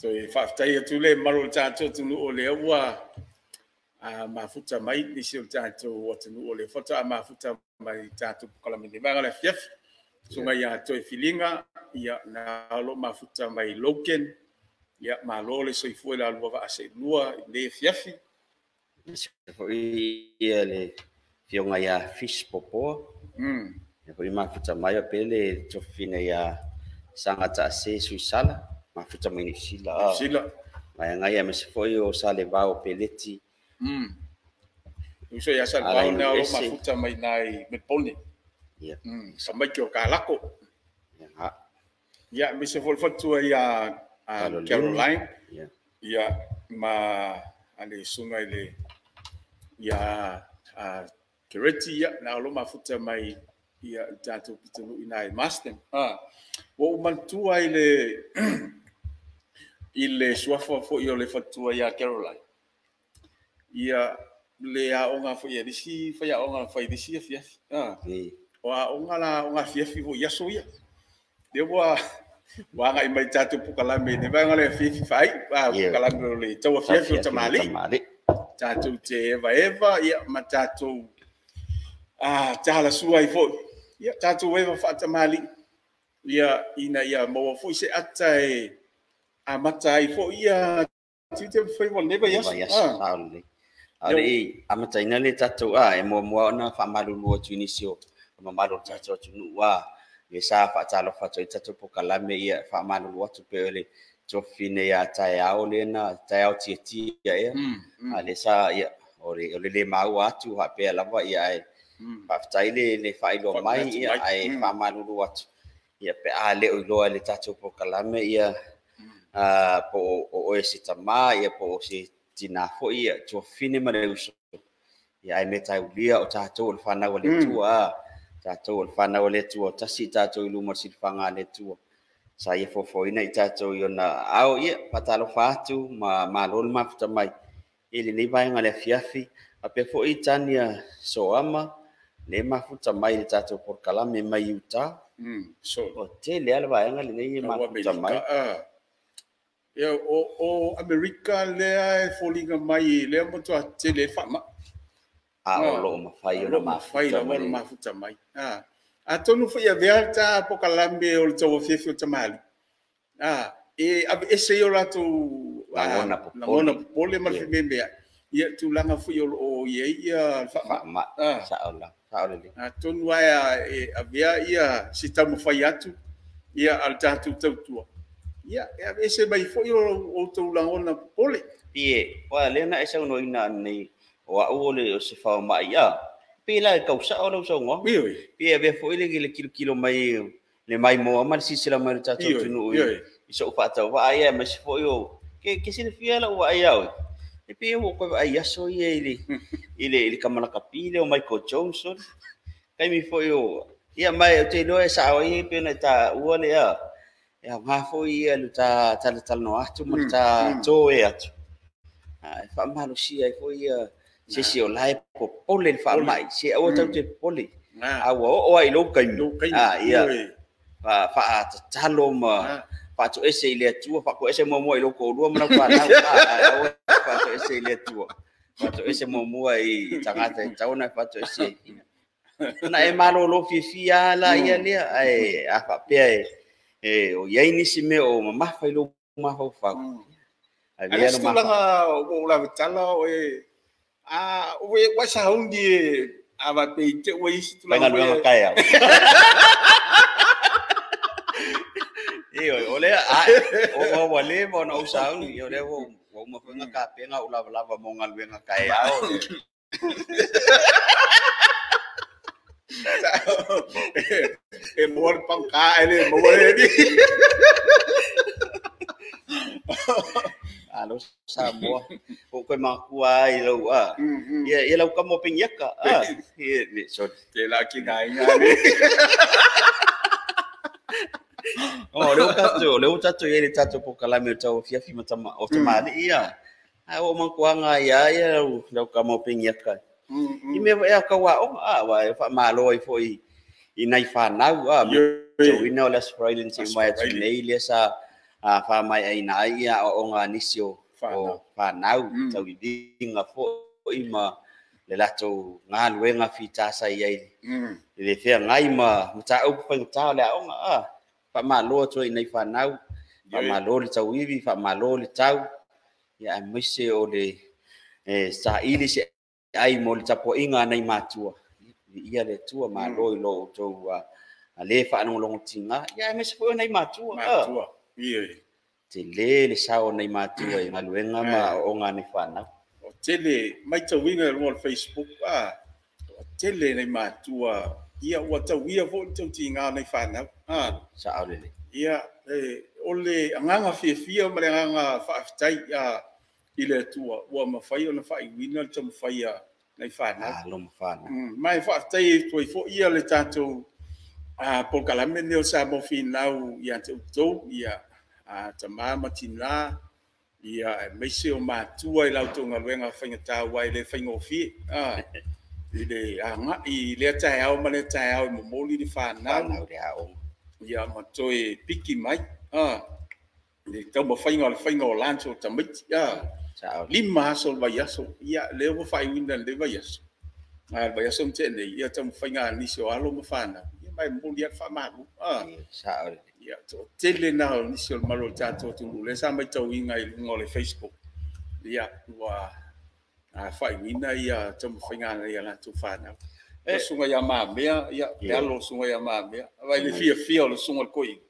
Toe faafetai atu le mamalu o le tatou atunuu o lea ua mafuta mai nisi o le tatou atunuu o lea faatoa mafuta mai tatou polokalame i lenei vaega o le afiafi. Susuga ia Toefiliga, ia na o lo o mafuta mai Logan, ia malo le soifua i la oulua vaa seelua i lenei afiafi. Aemaise foi le afioga ia Fish Popoa, lea foi e mafuta mai faapea le tuafafine ia Saga Taase Suisala, mafuta mai Niu Sila. Niu Sila. Vaega ia, aemaise foi o Salevao Peleti. Uso ia Salevao na o lo o mafuta mai i Melbourne. Ia. Tamaiti o Kalako. Ia, aemaise foi le faletua ia Caroline. Ia, ma le susuga i le ia Kereti, ia, na o lo o mafuta mai ia le tatou pitonuu i na i Marsden. Ua ou manatua i le suafa foi o le faletua ia Caroline, ia le aoga foi a le isi faiaoga na fai i le isi afiafi. O aoga la, aoga afiafi foi i aso ia. Lea ua agai mai i tatou polokalame i le vaega o le afiafi faaiu, polokalame o le tauafiafi o tamalii. Tatou te evaeva ma tatou talasua ai foi, ia tatou eva faatamalii, ia, ina ia maua foi se ata e amata ai foi ia tiute ma faiva o lenei vaiaso. A o le i amataina le tatou e muamua ona faamalulu atu i nisi o mamalu o le tatou atunuu lea sa faatalofa atu ai tatou polokalame, ia faamalulu atu pei o le tuafafine ia Taeao lea na Taeao Tiatia ea. A lea sa ia o le le maua atu faapea lava, ia ae faafetai le faailoa mai, ia ae faamalulu atu ia pe a le o iloa e le tatou polokalame ia po o oe se tama ia po o se tina foi ia tuafafine ma le uso, ia ae mea taulia o tatou o le fanau a le Atua, tatou o le fanau a le Atua, tasi tatou i luma o le silafaga a le Atua. Sa ia foafoaina i tatou i ona ao, ia faatalofa atu ma malo le mafuta mai i lenei vaega o le afiafi. Faapea foi Tania Soama, le mafuta mai le tatou polokalame mai Utah. O tele lava le vaega lenei e mafuta mai. Ia, o Amerika lea e foliga mai lea matua tele ai faamai. A o lo o mafai ona mafuta mai. Atonu foi avea le ta polokalame o le tauafiafi o tamalii, e aveese ai o latou lagona popole ma le fememeai, ia tulaga foi o lo o i ai ia le faamai. Sao lelei. Atonu lava e avea ia si taumafai atu ia a le tatou tautua, ia e aveese mai foi o outou lagona popole. Pie, ua lea na e saunoaina nei o au o le se faomai a. Pe la e kausao lau saunoaga. Pe avea foi le kilokilo mai le maimoa ma le silasila mai o le tatou atunuu i sou faatauvaa ia, aemaise foi o ke silafia lau vaai au. E pei ua koe vaai aso ia i le kamalakapi lea o Michael Jones. Taimi foi o ia mai o te iloa e sao ai pe na taua lea. E aoga foi ia le ta talatalanoa atu ma le ta toe atu. E faamalosia ai foi ia se isi o la e popole le faamai, se aua tau te popole. A ua oo ai i lou taimi, ia faatatalo ma faatoese i le Atua, faatoese muamua i lou toalua ma lau fanau. Aua faatoese i le Atua, faatoese muamua i tagata e tatau ona faatoese. Na e malolo fiafia la ia lea, ae a faapea e o i ai nisi mea o mamafa i lou mafaufau. Ae le tulaga o lavetala o e ua sauni e a vape te ua isi tulaga. Galuega kaeao. Ioe, o lea o ua leva ona ou sauni, o lea ua uma foi ona tapena ou lavalava mo galuega kaeao. E maua le pangka e le maua le ni. Alo Samoa, o koe makua ai lau a. Ia ia lau kamo pengiaka. Ia sorry. Te la ki ngai ngai. O leo tatou ia le tatou polokalame o tau afiafi ma tama o tamalii ia. Ai o mankuanga ia ia lau kamo pengiaka. I mea e kau aoga wa e faamalo ai foi i nai fanau tauina o le Australian se mai atu nei lea sa Faamaeaina ai ia aoaoga a nisi o fanau tauiviga foi ma le latou galuega fita sa i ai i le feagai ma mataupu faigata o le aoga. Faamalo atu ai i nai fanau, faamalo le tauivi, faamalo le tau, ia aemaise o le saili se ai mo le tapuaiga a nai matua. Viia le Atua, malo i lo outou le faalogologotiga, ia aemaise foi o nai matua. Tele le sao o nai matua i galuega ma aoaoga a nai fanau. O tele, matauina i luga o le Facebook, o tele nai matua, ia ua tauia foi le tautiga o nai fanau. Sao lelei. Ia, o le agaga fiafia ma le agaga faafetai i le Atua ua mafai ona faaiuina le taumafai a nai fanau. Alo ma fanau. Ma e faafetai atu ai foi ia le tatou polokalame lenei o Samoa Finau ia te outou, ia tama ma tina, ia aemaise o matua i la outou galuega faigata aua e le faigofie. I le agai i lea taeao ma lea taeao e momoli le fanau, ia ma toe piki mai le taumafaiga o le faiga o lunch o tamaiti. 5 aso o le vaiaso, ia lea ua faaiuina i lenei vaiaso. Le vaiaso na tea nei, ia taumafaiga a nisi o alo ma fanau, ia ma e momoli lava le faamalo. Ia, toatele na o nisi o le malu o le tatou atunuu lea sa matauina i luga o le Facebook. Ia, ua faaiuina ia taumafaiga a nai a latou fanau. Le susuga ia Mamea, ia, le alo o le susuga ia Mamea. Vai le fiafia o le susuga i le toeaina.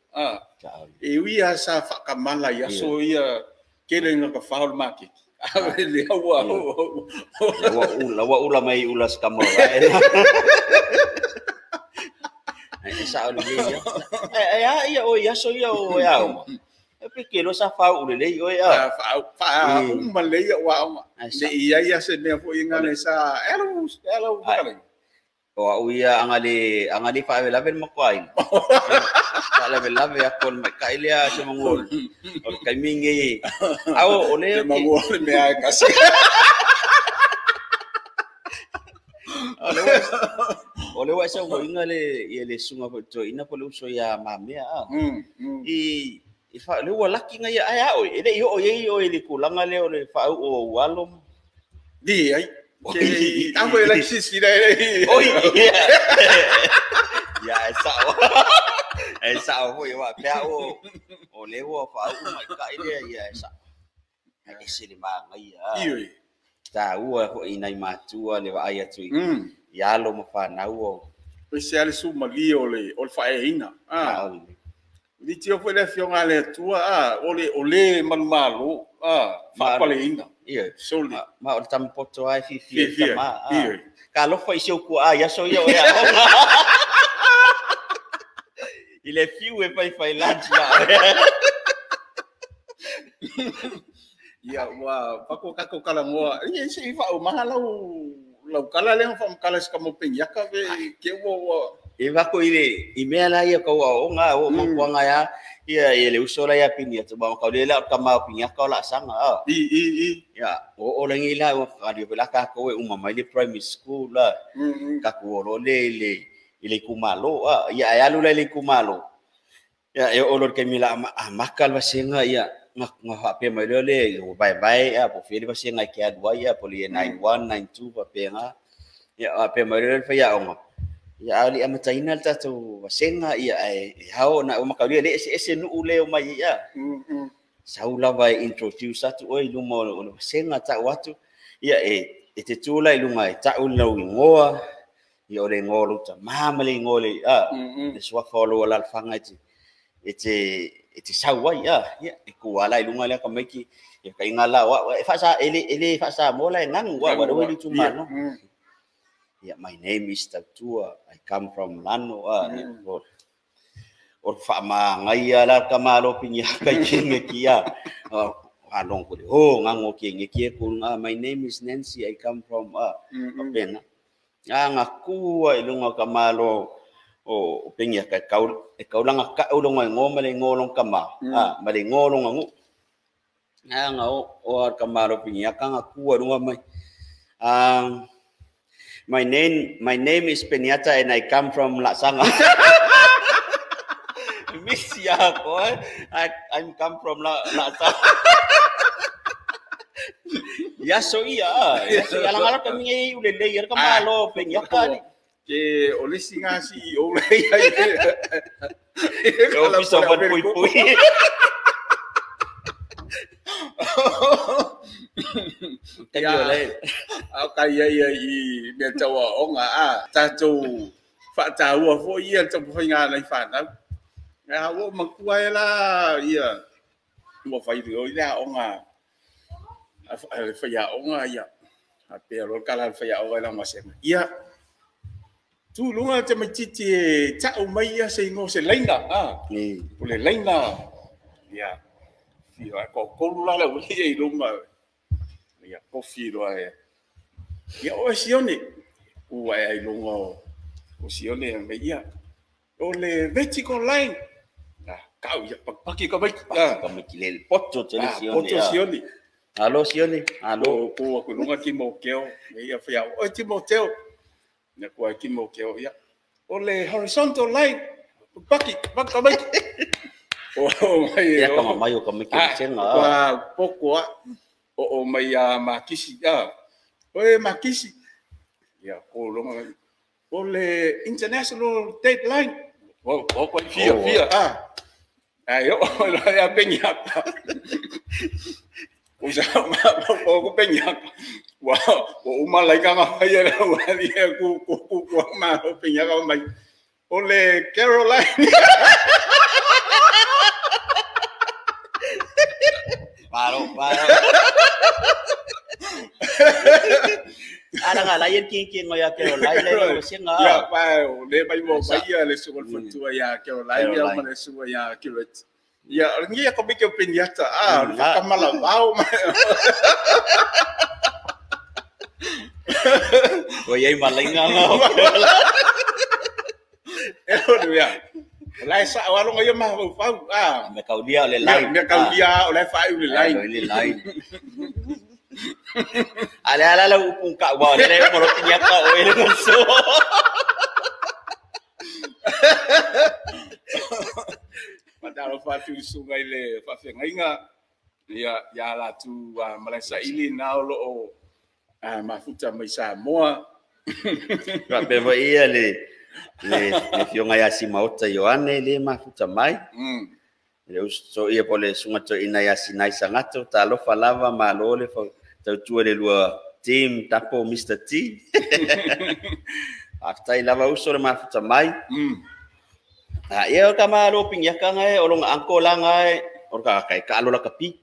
E ui lava sa faatamala i aso ia tele ina tafao o le maketi. Le ua ua ula mai ula se kama. E sao lelei ia. E a ia o i aso ia o e aoga. E pe ke lo sa fau le lei o e a. Faauma lelei o aoga. Le i ai a se mea foi ngana sa elu elu fakalei. O au ia anga le faalavelave le makuaina. Faalavelave aku o le maita'i lea se magu o le taimi lenei. Ao o le Le magu o le mea e kasi. O le ua e saunoaina le ia le susuga foi toeaina po o le uso ia Mamea a. I le ua laki na ia ae a oe, e le i oo i ai oe i le tulaga lea o le faauu o ou alo. Leai. Afu e laki sisila e. Oi. Ia e sao. E sao foi wa pe o o le ua faauu maita'i lea ia e sao. E ese le magaia. Ioe. Taua foi nai matua le vaai atu i alo ma fanau o. Ese lava le sumalie o le faaeaina. Litio foi le afioga a le Atua, o le manumalo, faapaleina. Soli. Ma o le tamapoto ai fiafia i tama. Ka alofa i si ou kuaa i aso ia o e aoga. I le fiu e faifai lunch ia oe. Ia, ua paku tatou talanoa. Ia, se i faaumaha lau kala lea na faamatala i se kama o Peniaka pe ke ua E vako i le i mea la ia kau aoga o makuaga ia ia ia le uso la ia Peniata ba kau le la o tama o Peniaka o laasaga a. I. Ia o o lagi la o ka la ka ko e uma mai le primary school la. Ka ku o lo le i le itumalo a. Ia ai alu la i le itumalo. Ia e o lo ke mi la a maka le vasenga ia nga faapea mai lea le o vaevae a po fia le vasenga e ke alu ai a po le 91 92 faapea ia faapea mai lea le faiaoga. Ia ali amataina le tatou vasenga ia e hao na o makaulia le ese ese nuu le o mai ia. Sau lava e introduce atu oi luma o le vasenga tau atu ia e te tula i lunga e tau lau ingoa ia o le ingoa lo tama ma le ingoa le a le suafa o lo alalafanga e te sau ai ia e ku ala i lunga lea ka maiki ia ka inga la wa e faasa ele faasa mo la e ngangu wa wa le tumalo. Yeah, my name is Tautua. I come from Lano. O whaama la ka malo pinya kai kinge kia. Along ko o ngango kinge kia ko nga my name is Nancy. I come from pena. Nga kuwa i lunga ka malo o pinya ka kau e kaulanga ka ulonga ngo male ngolong kama. Male ngolong ngu. Nga o ka malo pinya ka nga kuwa lunga mai. My name is Peniata and I come from Lasanga. Misi ako eh. I'm come from la la ta. Ya so ia. Ya so ia la kami ngai ule le ia ka malo pe nya ka ni. Ke o le singa si o le ia. O piso pa pui pui. Ya le. A ka ia ia i me taua onga a tatou faataua foi ia le taumafaiga nai fanau. A ua matua e la ia ua fai oi le aoga a le faiaoga ia a pea loa le kala a le faiaoga i lau gasega. Ia tu luga te maititi e ta'u mai ia se igoa se laina a o le laina ia fia ai toatolu la le aualii i luma ia kofi loa e ia oe Sione ua e ai luga o Sione mai ia o le vertical line kau ia pakipaki ka maiki ka maiki le poto tele Sione poto Sione alo Sione alo ko ko lunga Timoteo ia fia o Timoteo na ko Timoteo ia o le horizontal line paki paki ka maiki o mai ia ka mai o ka maiki senga wa poko o mai a makisi a o makisi ia ko lunga o le international date line o ko fia fia a ai o la penya o sa ma o ko penya wa o uma lai ka ma ia la wa ia ku ku ku ma o penya ka mai o le Caroline paro paro ala nga la yen king king ya Caroline le singa ya pa o le mai mo mai ia le sugal futua ya Caroline ya ma le sugal ya Caroline ya ngi ko bike pinyata a ka mala vau o yai malainga nga e o ya la sa wa lo yo ma fau a me kaulia le line me kaulia o le fa le line le line ale ala la upung ka wa le mo ro tinya ka o ele so Matalo fatu sunga ile faafeagaiga ia ia latou malaesaili na o loo mafuta mai Samoa. Faapea foi ia le le fioga ia Simaota Ioane le mafuta mai. Le uso ia po le suga toeaina ia Sinai Sagato talofa lava malo le tautua le lua team tapo Mr. T. Faafetai lava uso le mafuta mai. Ia o ka malo pingiaka ngai o longa angko la ngai o ka kai ka alo la kapi.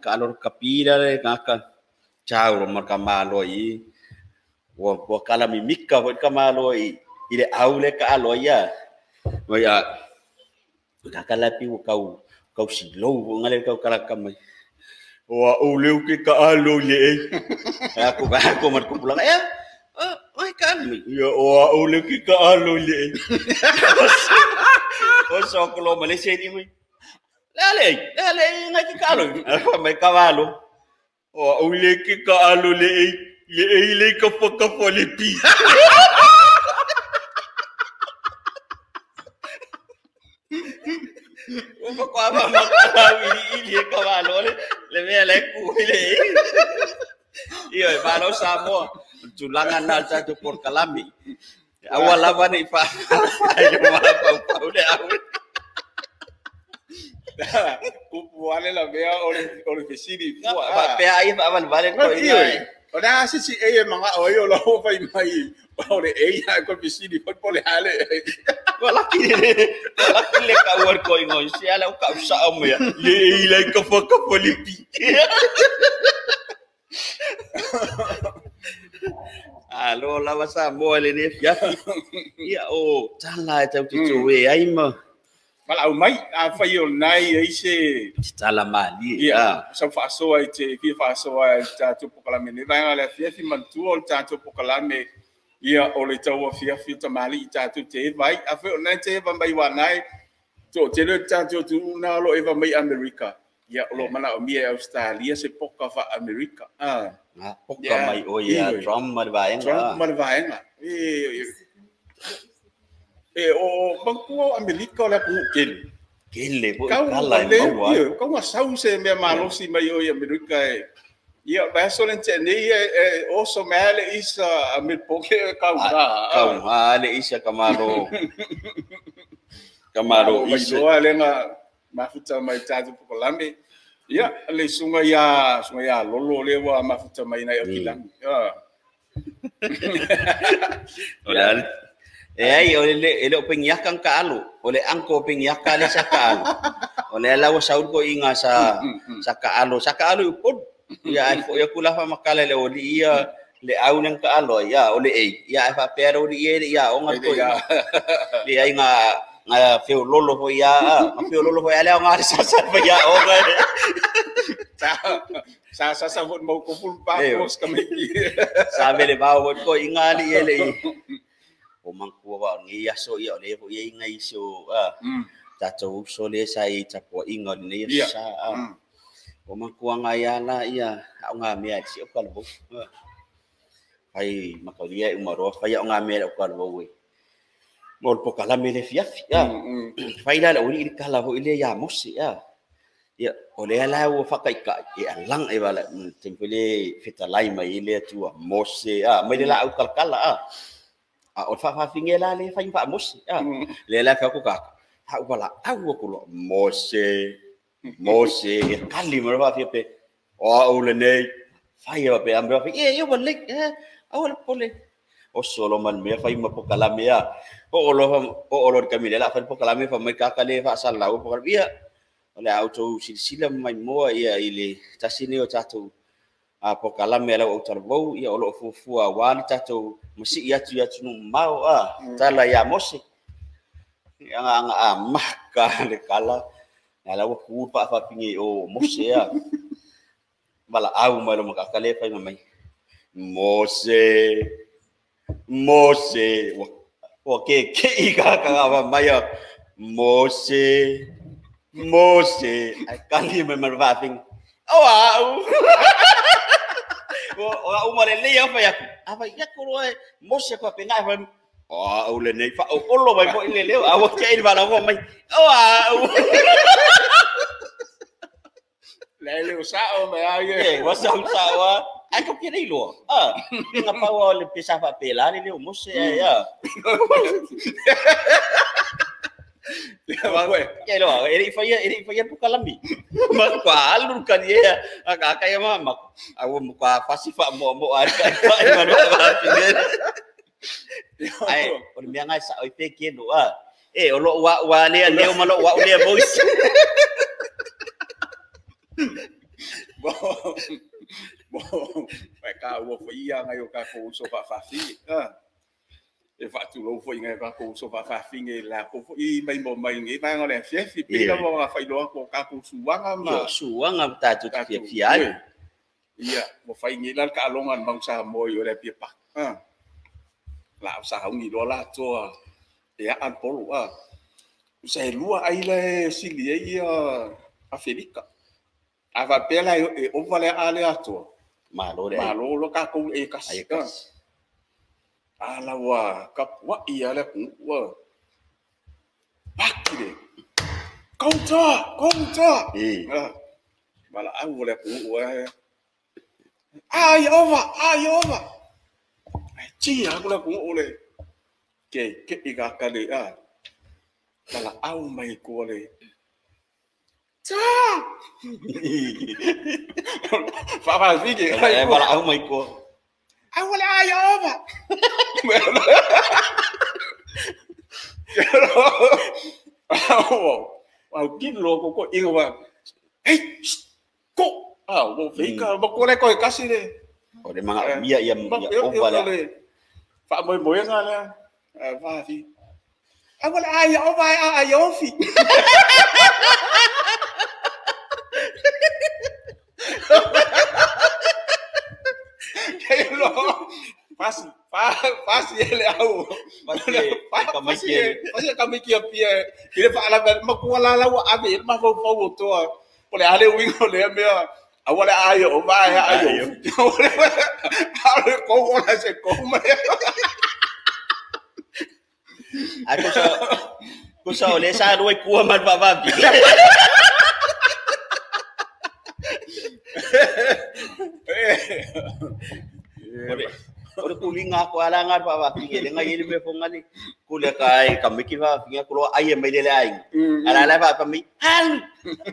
Ka alo kapi la le ka ka chau ro ma ka malo i wa wa kala mimika wa ka malo i i le au le ka alo ia. Wa ya ka kala pi wa kau kau silo ngale kau kala ka mai. Wa o le ke ka alo le. Aku ba ko mar ko pulang ya. Oi kan ya o o le ke ka alo le. O so ko lo Malaysia ni mai. Le le ngai ke ka alo. Mai ka valo. O o le ke ka alo le le le ka ka le pi. O ko ko ma ma ka ili ili ka valo le le me le ku le. Iyo e valo Samoa. Tulaga na tatou polokalame. Aua lava nei fa ma pau le au. Kupu ale la mea o le fesili fua. Fa pea ai fa vale ko ina. O na se si e manga o yo lo fai mai o le e ia ko fesili fo po le ale. Ko la ki le ka ua ko ingo si ala ka sa o mea. Le ile ka fa ka polipi. Alo lava Samoa le ne fiafi. Ia o tala e tau te tue ai ma. Malau mai a fai o nai ai se tala mali. Ia sa faasoa i te fia faasoa i tatou pokalame nei vaega le afiafi matua o le tatou pokalame ia o le tau afiafi o tamali'i i tatou te eva ai. Afai o nai te eva mai uanai to'atele o le tatou atunuu na o loo eva mai Amerika. Ia o loo manaomia e Australia se poka faa-Amerika. Poka mai o ia Trump ma le vaega. Trump ma le vaega. E o manatua o Amerika o le atunuu tele. Tele foi kala e maua ai. Kau ga sau se mea malosi mai o i Amerika e. Ia, vaiaso le na tea nei e oso mai lava le isa a Milpoke e kauga. Kauga le isa ka malo. Ka malo isa. Mailoa le na mafuta mai tatou pokalame. Ia, le susuga ia, susuga ia Lolo lea ua mafuta mai nai Aukilagi. O le a le E ai, o le, e le o pengiaka ang kaalo. O le angko pengiaka le sa kaalo. O le ala ua saulu ko inga sa sa kaalo. Sa kaalo i upolu. Ia ai fo ia kula fa makala le oli ia le au nang kaalo ia o le ei. Ia ai fa pea le oli ia le ia o nga toi. Le ai nga nga feo lolo fo ia nga feo lolo fo ia le nga sa sa fa ia o nga. Sa sa sa fo mau ko ful pa ko ska me. Sa me le mau ko inga li ele i. O mangkua wa ngi aso ia o le fo ia inga iso a tatou uso le sa i tapuaiga o lenei aso sa a o mangkua nga ia la ia au ngā mea si o kalvou fai makaulia e umaroa fai au ngā mea o kalvou e mo le pokalame le fiafi a fai la le uli i kala fo ile ia Mose a ia o le ala ua whakaikai e alang e wala tempele fetalai mai ile atua Mose a mai le la au kalkala a a o whawhawhinge la le whai wha Mose a le la wha ko kaka ha wala au ko lo Mose Mose e kali mo wha pe o au le nei whai wa pe ambe wha e e wa le au le pole o solo man me whai ma pokalame a o o lo kamile la whai pokalame wha mai kaka le wha salau pokalame ia o le au tou silasila mai moa ia i le tasi nei o tatou a pokalame lau au talavou ia o loo fuafua auā le tatou masii atu i atunuu mamao a tala iā Mose aga aga a maka le kala a la ua ku faafaafine o Mose a valaau mai lo makaka le fai mai Mose Mose ua keke'i kakaka mai a Mose Mose ai kali mai ma le faafine o a'u o a'u ma lelei au fai aku a fai aku loa e Mose faapena e fai o a'u lenei faao'olo mai fo'i le leo a ua ke'i le faalaofoa mai o a'u le leo sa'o mai a ia e ua sau sa'o a ai kau ke lei loa a nga pau o le pesa faapelā le leo Mose ai a Ia loa, e lei faia pukalami. Ma kwa alu kani ea, a ka kai ma ma. A ua kwa fasi fa mo mo a ka ka ma no ma fine. Ai, o le mea ngai sa oi pe ke no a. E o lo wa wa le leo ma lo wa le voice. Bo. Bo, ka ua fo ia ngai o ka ko so fa fa fi. Ah. E faatulou foʻi ngai tatou uso faafafine lakou foʻi mai mo mai nei vaega o le afiafi pei lava o failoa ko tatou suaga ma suaga tatou te fiafia ai ia ua fai nei la le taaloga a le Mau Samoa i o le Apia Park la au sauni loa latoa e aa le polo a sa e lua ai la e sili ai ia Afelika a faapea la e ova le aa le atoa malo le malo lo tatou e kasi ala ua kapuaʻi a le atunuu ua paki le counter counter valaau o le atunuu e ai ova ai ova ai tia aku le atunuu le ke ke i ka le a valaau mai ko le ta fa fa fi ke valaau mai ko ai wala ai ova. Au kilo ko ko inga wa. Hey, ko. Ah, wo fika ba ko le ko kasi le. O le manga mia ia ova le. Fa moi moi nga le. Va fi. Ai wala ai ova ai ofi. Fasi fasi ele au fasi kami kia pia ile fa ala ma ku ala la wa ave ma fo fo to o le ale wingo le mea a wala ayo o va ayo ale ko wala se ko ma Ai ko sa o le sa lua i kua ma le vaavavi. O le kulinga ko ala ngar vaavavi le ngai ele me fonga le kule ka ai ka miki vaavavi ko lo ai mai le le ai. Ala la va pa mi hal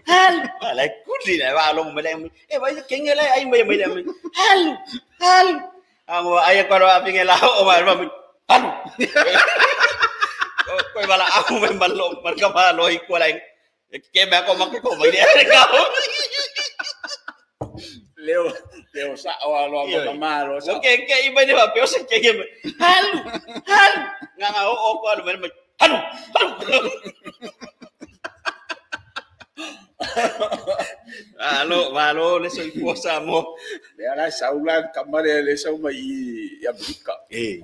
hal ala kuli la va lo mai le e vai kenge le ai mai mai le hal hal amo ai ko lo vaavavi la o va va hal ko va la au me malo mar ka ma lo i ko la ke me ko ma ko mai le ka leo leo sa o alo ma malo sa ke ke i mai le va peo se ke hal hal nga nga o ko alo mai hal hal alo malo le soi posa mo le ala saula kamare le sau mai i Amerika e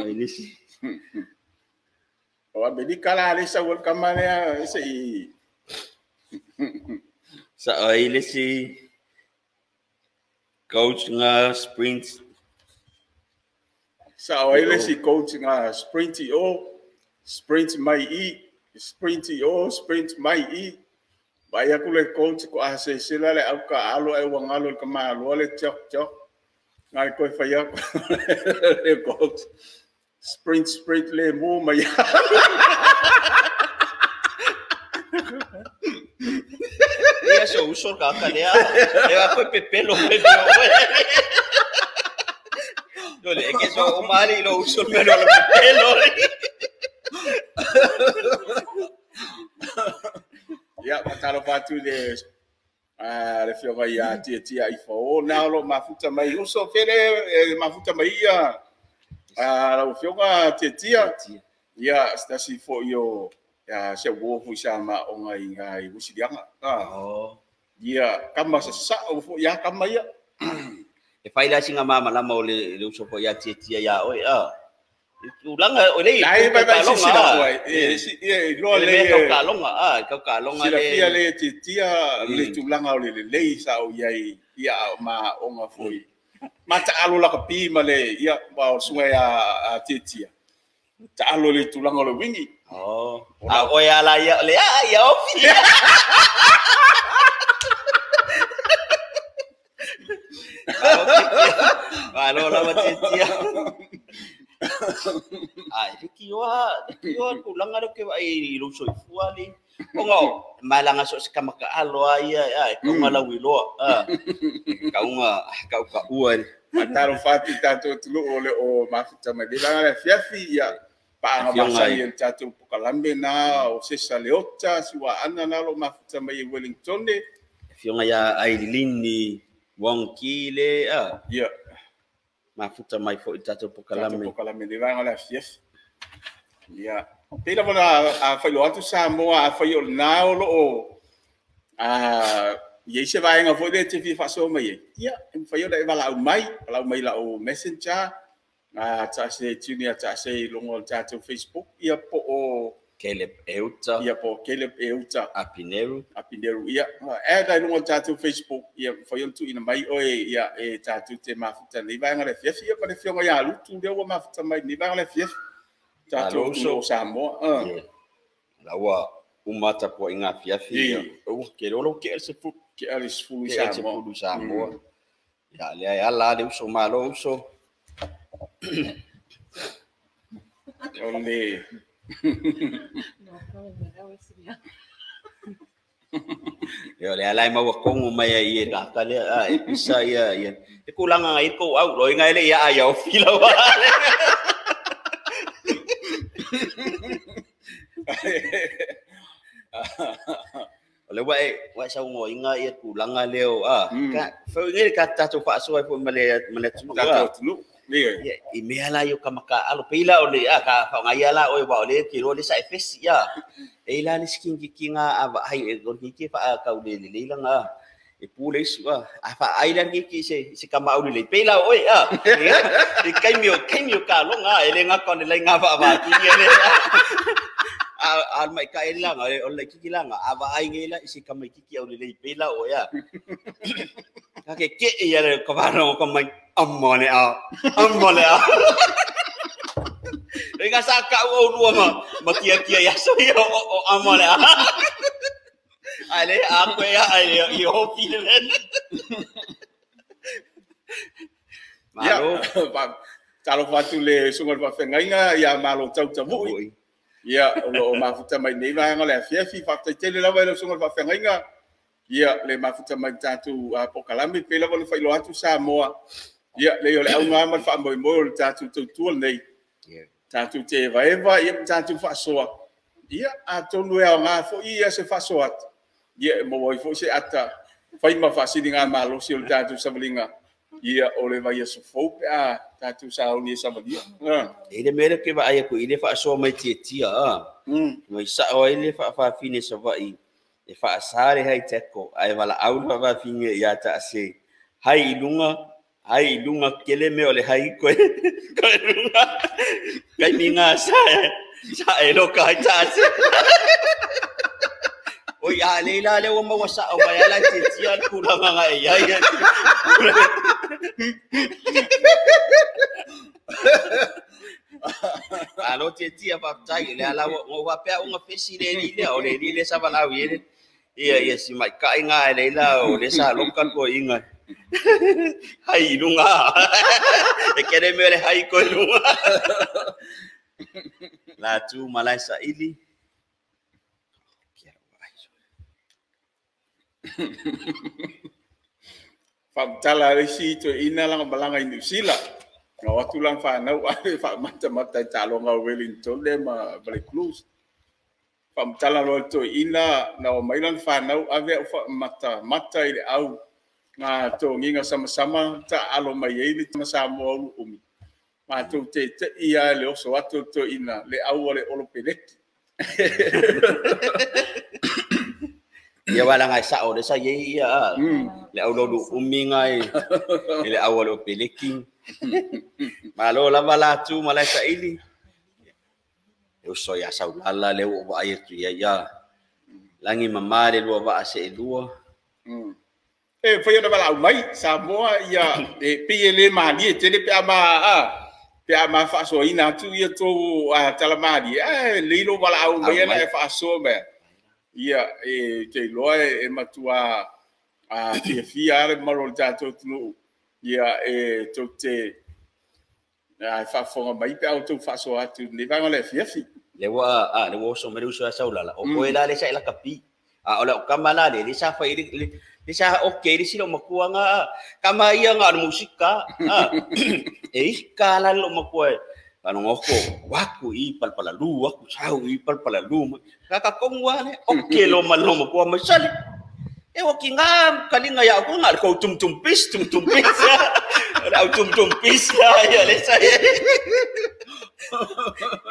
ai le si o Amerika la le sau kamare se i sa ai le si coach nga sprint sa ai le si coach nga sprint o sprint mai i sprint o sprint mai i vai aku le coach ko a se se la le au ka alo e wangalo ka malo le chok chok ngai ko fa ya le coach sprint sprint le mo mai ia so uso ka ka lea e va ko pepelo pepelo no le ke so o mali lo uso me lo pepelo ia patalo patu le a le fioga ia tia tia i fo na lo mafuta mai uso fele mafuta mai ia a la fioga tia tia ia stasi fo io ia se wo fu sa ma o ngai ngai usilianga oh ia kama sa sa o fo ia kama ia e fai la singa mama la mo le uso fo ia tia tia ia oi a ulanga o le ai vai vai si la e si e lo le ka longa a ka longa le sia le tia tia le tulanga o le le sa o ia ia ma o nga foi ma ta alo la ka pi ma le ia ba o sunga ia tia tia ta alo le tulanga o le wingi oh a o ia la ia le a ia o fi Malo la ma tia tia ai kioa kioa kulanga lo ke ai lo so ifua le onga malanga so se kamaka alo ai ai konga la wiloa a kaunga ka ka ua mataro fati tato tulu ole o mafuta mai la la fiafi ia pa nga masai el tato pokalambe na o sesa leota siwa ana na lo mafuta mai Wellington ne fionga ya ai lini wonki le a ia mafuta mai fo tato pokalame pokalame le vanga la fief ia pela bona a fai lo atu Samoa a fai o na o lo a ia se vai nga foi de te fi fa so mai ia em fai o le vala mai la o Messenger a ta se tunia ta se longo tato Facebook ia po o Caleb Euta ia po Caleb Euta Apineru Apineru ia e dai longo tato Facebook ia fai o tu ina mai oi ia e tato te mafuta ni vai nga le fief ia pa le fionga ia lutu le o mafuta mai ni vai nga le fief tato o Samoa la ua umata po inga fiafi o ke lo ke se fu ke ale fu Samoa Samoa ia le ala le uso malo uso ole Yo le ala ma wa kongo mai ia ka ka le a e pisa ia ia e kulanga ngai ko au lo ngai le ia ia o fila wa le wa wa sa ngo inga ia kulanga leo a ka fo ngai ka tato fa so ai fo male male tu tato tu ia i mea la yo kamaka alo peila o le a ka fa ngai ala o wa le ki ro le sa efesi ia e la le skin ki kinga a va hai e gon ki fa ka u le le la nga e pu le su a fa ai la ki se se kama u le peila o e a e kai mi ka lo nga e le nga kon le nga va va ki le a mai ka ela nga o le ki la nga a va ai nge la se kama ki au le peila o ia ka ke ke ia le ka va no ka mai amone a amone a E ka sa ka o lua ma ma kia kia ia so ia o ama le. Ai le a koe ai le i hopi le. Malo. Talo fatu le sunga le whawhengainga ia malo tauta mui. Ia, o lo o mafuta mai nei vaega le afiafi, whakataitele lava i le sunga le whawhengainga. Ia, le mafuta mai tātou pokalame, pe lava le whailo atu Samoa. Ia, le o le aunga ma le whaamoemoe o le tātou tautua nei. Tātou te evaeva, ia, tātou whaasoa. Ia, a tonu e ao ngā fo ia se whaasoa atu. Ia, e maua i fo se ata, whaima whaasini ngā malosi o le tātou savalinga. Ia, o le vai aso fou pe a tātou saoni e savalia. E le mele ke vai aku i le whaasoa mai tia tia a. Mai sao ai le whaafine sa vai e whaasare hai teko. Ai wala au le whaafine ia ta ase. Hai ilunga kele me o le hai koe. Koe lunga. Kai minga sa sa e loka hai ta ase. Oi a le la le o maua sa o mai ala te tia le kulanga nga e ia ia. Alo te tia papatai le ala o wapea unga fesi le ni le o le ni le sa walau i le. Ia ia si mai kai nga e le la o le sa loka ko inga. Hai lunga. E kere me le hai ko lunga. La tu malai sa ili. Whamtala resi to ina langa malanga i New Zealand. Ngā watu lang whanau ave whamata mata i tālonga o Wellington le ma Valley Cruz. Whamtala loa to ina na o mailan whanau ave au whamata mata i le au. Ngā tō nginga sama sama ta alo mai ei le tama Samoa ulu umi. Mātou te te ia le oso atu to ina le au o le olo peleki. Ia wala ngai sa o le sa ye ia le au lolu umi ngai le au o le peleki. Malo lava la tu malai sa ili. E uso ia saulala le o vai atu ia ia. Langi mama le lua va se lua. E foi ona wala au mai Samoa ia e PLA mali e tele pe ama a pe ama faasoaina atu ia tō talamali. E leilo wala au mai ana e faasoa mea. Ia e te iloa e matua a fiafia ale malo le tātou atunuu. Ia e tou te a faafofoga mai pe au tou faasoa atu nei vaega o le afiafi. Le ua a le ua oso mai le uso ia saulala. O koe la le sa i lakapi. A o le o kama la le le sa fai le le sa oke le sila o makua nga kama ia nga o le musika. E ika la le o makua e. Ano ngoko waku i palpalalu waku sau i palpalalu kaka kongwa le oke lo malo makua mai sali e o ki nga kalinga ya ko nga ko tum tum pis au tum tum pis ya le sa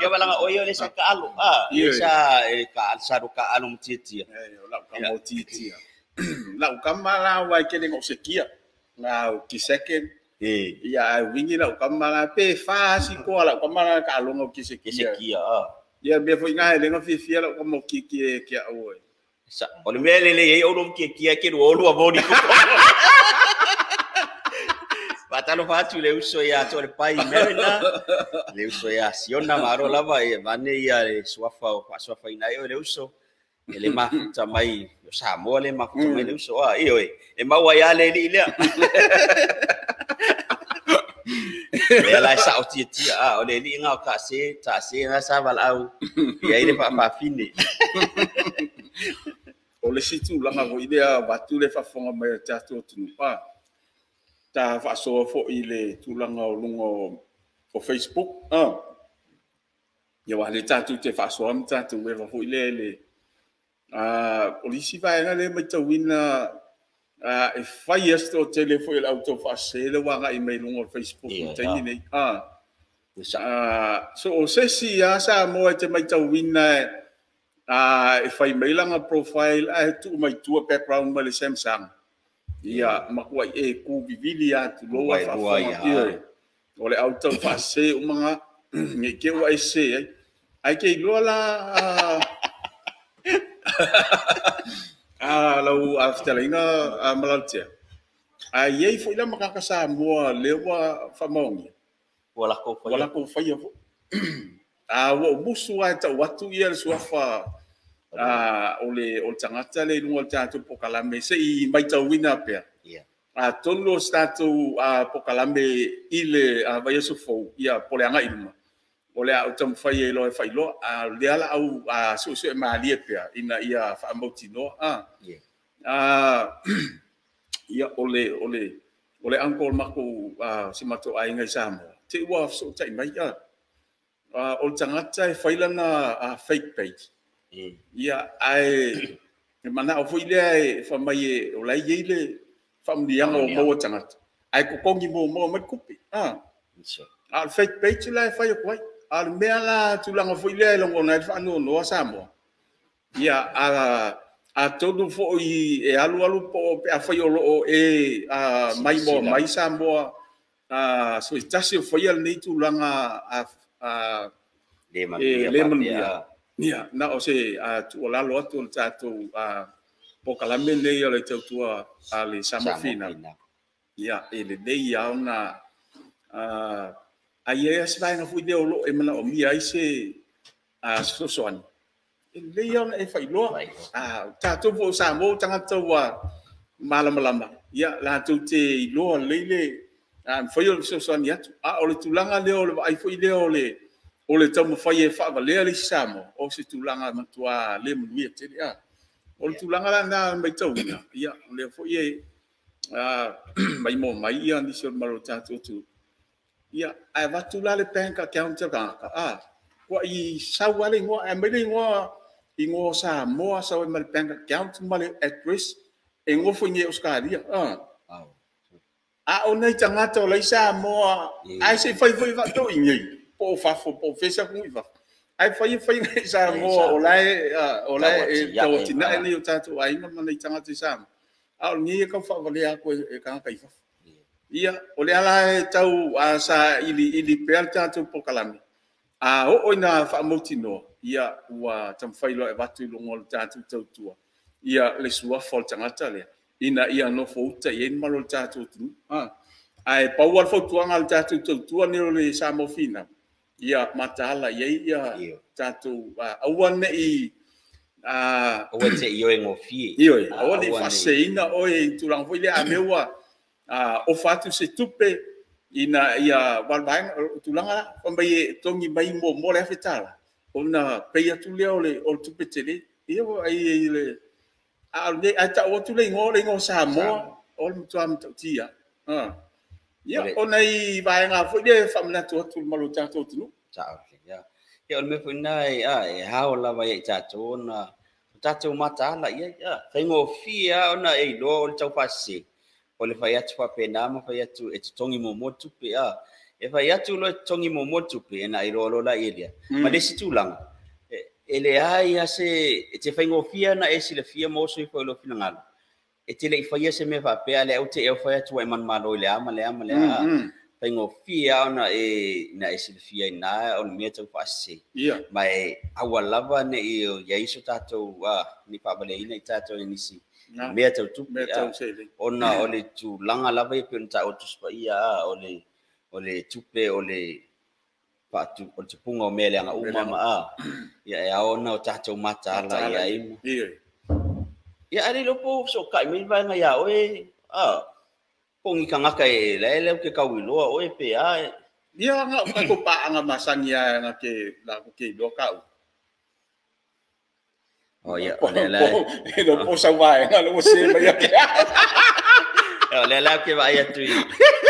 ya wala nga oyo le sa ka alo a le sa ka sa ro ka alo mtitia e la ka mo titia la ka mala wa ke le ngosekia nga ki second. Ia wingi lau kamala pe fa si ko lau kamala ka longo ki se kia. Ia me foi ngai le ngafia lau kamo ki ki ki au. Sa o le mele le ei o lo ki ki ke ro lo avoni ko. Patalo fatu le uso ia to le pai merina. Le uso ia siona maro lava e vane ia le suafa o suafa ina e le uso. E le mafuta mai o Samoa le mafuta mai le uso a e oi. E maua ia le li lea. Le la sa o tia tia a o le li ngā o ka se ta se na sa wala au ia i le whaafine. O le situ langa ko idea watu le whafonga mai o tātou tunu pa. Ta whaasoa fo i le tūlanga o lunga o Facebook. Ia wā le tātou te whaasoa ma tātou e wafo i le le. O lisi vaenga le mai tauina e whai asto o telefo i le auto whaasele wanga i mai lunga o Facebook i teini nei. So o sesi a Samoa te mai tauina e whai mailanga profile a tuu mai tua background mai le Samsung. Ia makua i e ku vivili atu loa whaafonga. O le auto whaase umanga nge ke ua e se ai. Ai ke iloa la lau afitalainga malaltea. A iei foi la makaka Samoa lewa whamaongia. Wala ko whaia fo. A ua ou musu lava e tau atu ia le suafa o le tagata lea i luga o le tatou polokalame se i matauina pea. Atonu o se tatou polokalame i le vaiaso fou, ia po o le agai i luma, o le a ou taumafai ai loa e faailoa. A o lea o le a ou suesue malie pea ina ia faamautinoa. Ia, o le uncle o le matou, si matou aiga i Samoa, te i ua fesootai mai, o le tagata e fai lana fake page. Ia, ae manao foi lea e fai mai o la e i ai le faamanuiaga o maua tagata, ae totogi muamua mai le tupe. A o le fake page la e fai atu ai. A o le mea la tulaga foi lea e lagona ai le faanoanoa Samoa, ia, atonu foi e alu alu po pe afai o lo o e maimoa mai Samoa, so i tasi o faia lenei tulaga le manuia. Ia, na o se tuualalo atu o le tatou polokalame lenei o le tautua a le Samoa Finau. Ia, e lelei lava ona a i ai se vaega foi lea o lo o e manaomia ai se fesoasoani, e lelei lava ona e faailoa. Tatou foi o Samoa o tagata ua malamalama, ia, latou te iloa lelei le mafai ona fesoasoani atu. A o le tulaga lea o le vaai foi lea o le taumafai e faavalea le isi Samoa, o se tulaga matua le manuia tele. O le tulaga la lena matauina, ia, o lea foi e maimoa mai ia nisi o le malo o tatou atunuu. Ia, ae avatu la le bank account a le tagata, ua i sau lava le igoa, ae aumai le igoa, igoa o Samoa, sau ai ma le bank account ma le address, e nofo i inei i Ausetalia. A o nai tagata o la i Samoa, ae se i fai foi faatoi nei, po o fafo, po o fea atunuu i fafo. Ae fai e fai i Samoa o la e tauatinae nei o tatou aiga ma nai tagata i Samoa. A o lenei e tau faavalea atu e tagata i fafo. Ia, o le ala e tau sa iliili pea le tatou polokalame, a oo ina faamautinoa, ia, ua taumafai loa e avatu i luga o le tatou tautua, ia, le suafa o le tagata lea, ina ia nofo uta i ai le mamalu o le tatou atunuu. Ae pau lava le fautuaga a le tatou tautua nei o le Samoa Finau, ia mataala i ai ia tatou, aua ne i aua te i oe gofie. Ioe, aua ne i faaseseina oe i tulaga foi lea, a mea ua ofa atu se tupe ina ia vaevaega, o tulaga la, fai mai e togi mai muamua le $1,000, ona pay atu lea o le tupe tele. Ia, ai le ae tau atu le igoa, o le igoa Samoa, o le matua matautia. Ia, o nai vaega foi lea e faamanatu atu i le mamalu o tatou atunuu. Ia, o le mea foi lena e ao lava ia i tatou ona o tatou mataala i ai. Faigofie lava ona e iloa o le taufaasese, o le fai atu faapena ma fai atu e totogi muamua le tupe. E fai atu loa e totogi muamua le tupe, e na iloa loa la i lea. Ma le isi tulaga, e leai lava se, e te faigofie ona e silafia ma oso ifo i lou finagalo. E te le i faia se mea faapea, lea ou te e fai atu ai manumalo i le a ma le a ma le a. Faigofie lava ona e na e silafia i na o le mea tau faasese. Ma e aua lava ne i i ai so tatou ni faavaleina i tatou e nisi mea tau tupe. Ona o le tulaga lava ia pei ona taua Tusi Paia, o le tupe o le faatu o le tupuga o mea leaga uma ma ia e ao ona o tatou mataala i ai. Ia, ae le iloa po o fesootai mai le vaega ia oe, po o ni tagata e la e leu ke tauiloa oe pe a. Ia, na o tatou paaga masani lava na te latou te iloa tau. O ia, o lea la E le po sau vaega le ua se mai ake. O lea la ke vaai atu i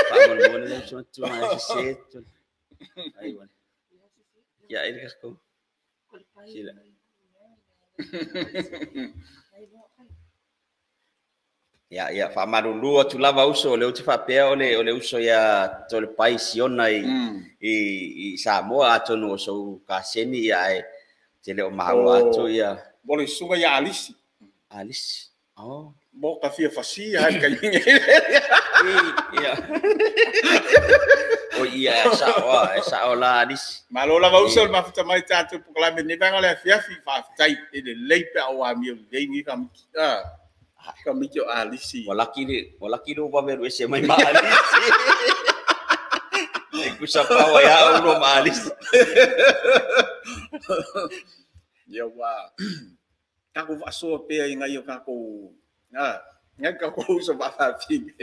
faamolemole lau suatu ma e sese atu. Ai wale. Ia, e le kasko. Sila. Ia, ia, faamalulu atu lava uso, o lea ou te faapea o le uso ia Toalepai Siona i Samoa, atonu o sou kaseni, ia, ae te le o maua atu ia. Mo le susuga ia Alisi. Alisi. Oh. Mo ka fia fasia ai ka inge. Ia. O ia, e sao, e sao la Alisi. Malo lava uso le mafuta mai tatou polokalame nei vaega o le afiafi, faafetai e lelei pe a o amio lelei ni kamiki. Kamiki o Alisi. Ua laki le vave alu ese mai ma Alisi. E kusa paua ia au lo ma Alisi. Ia ua takou faasoa pea i nai o takou ngai takou uso faafafine.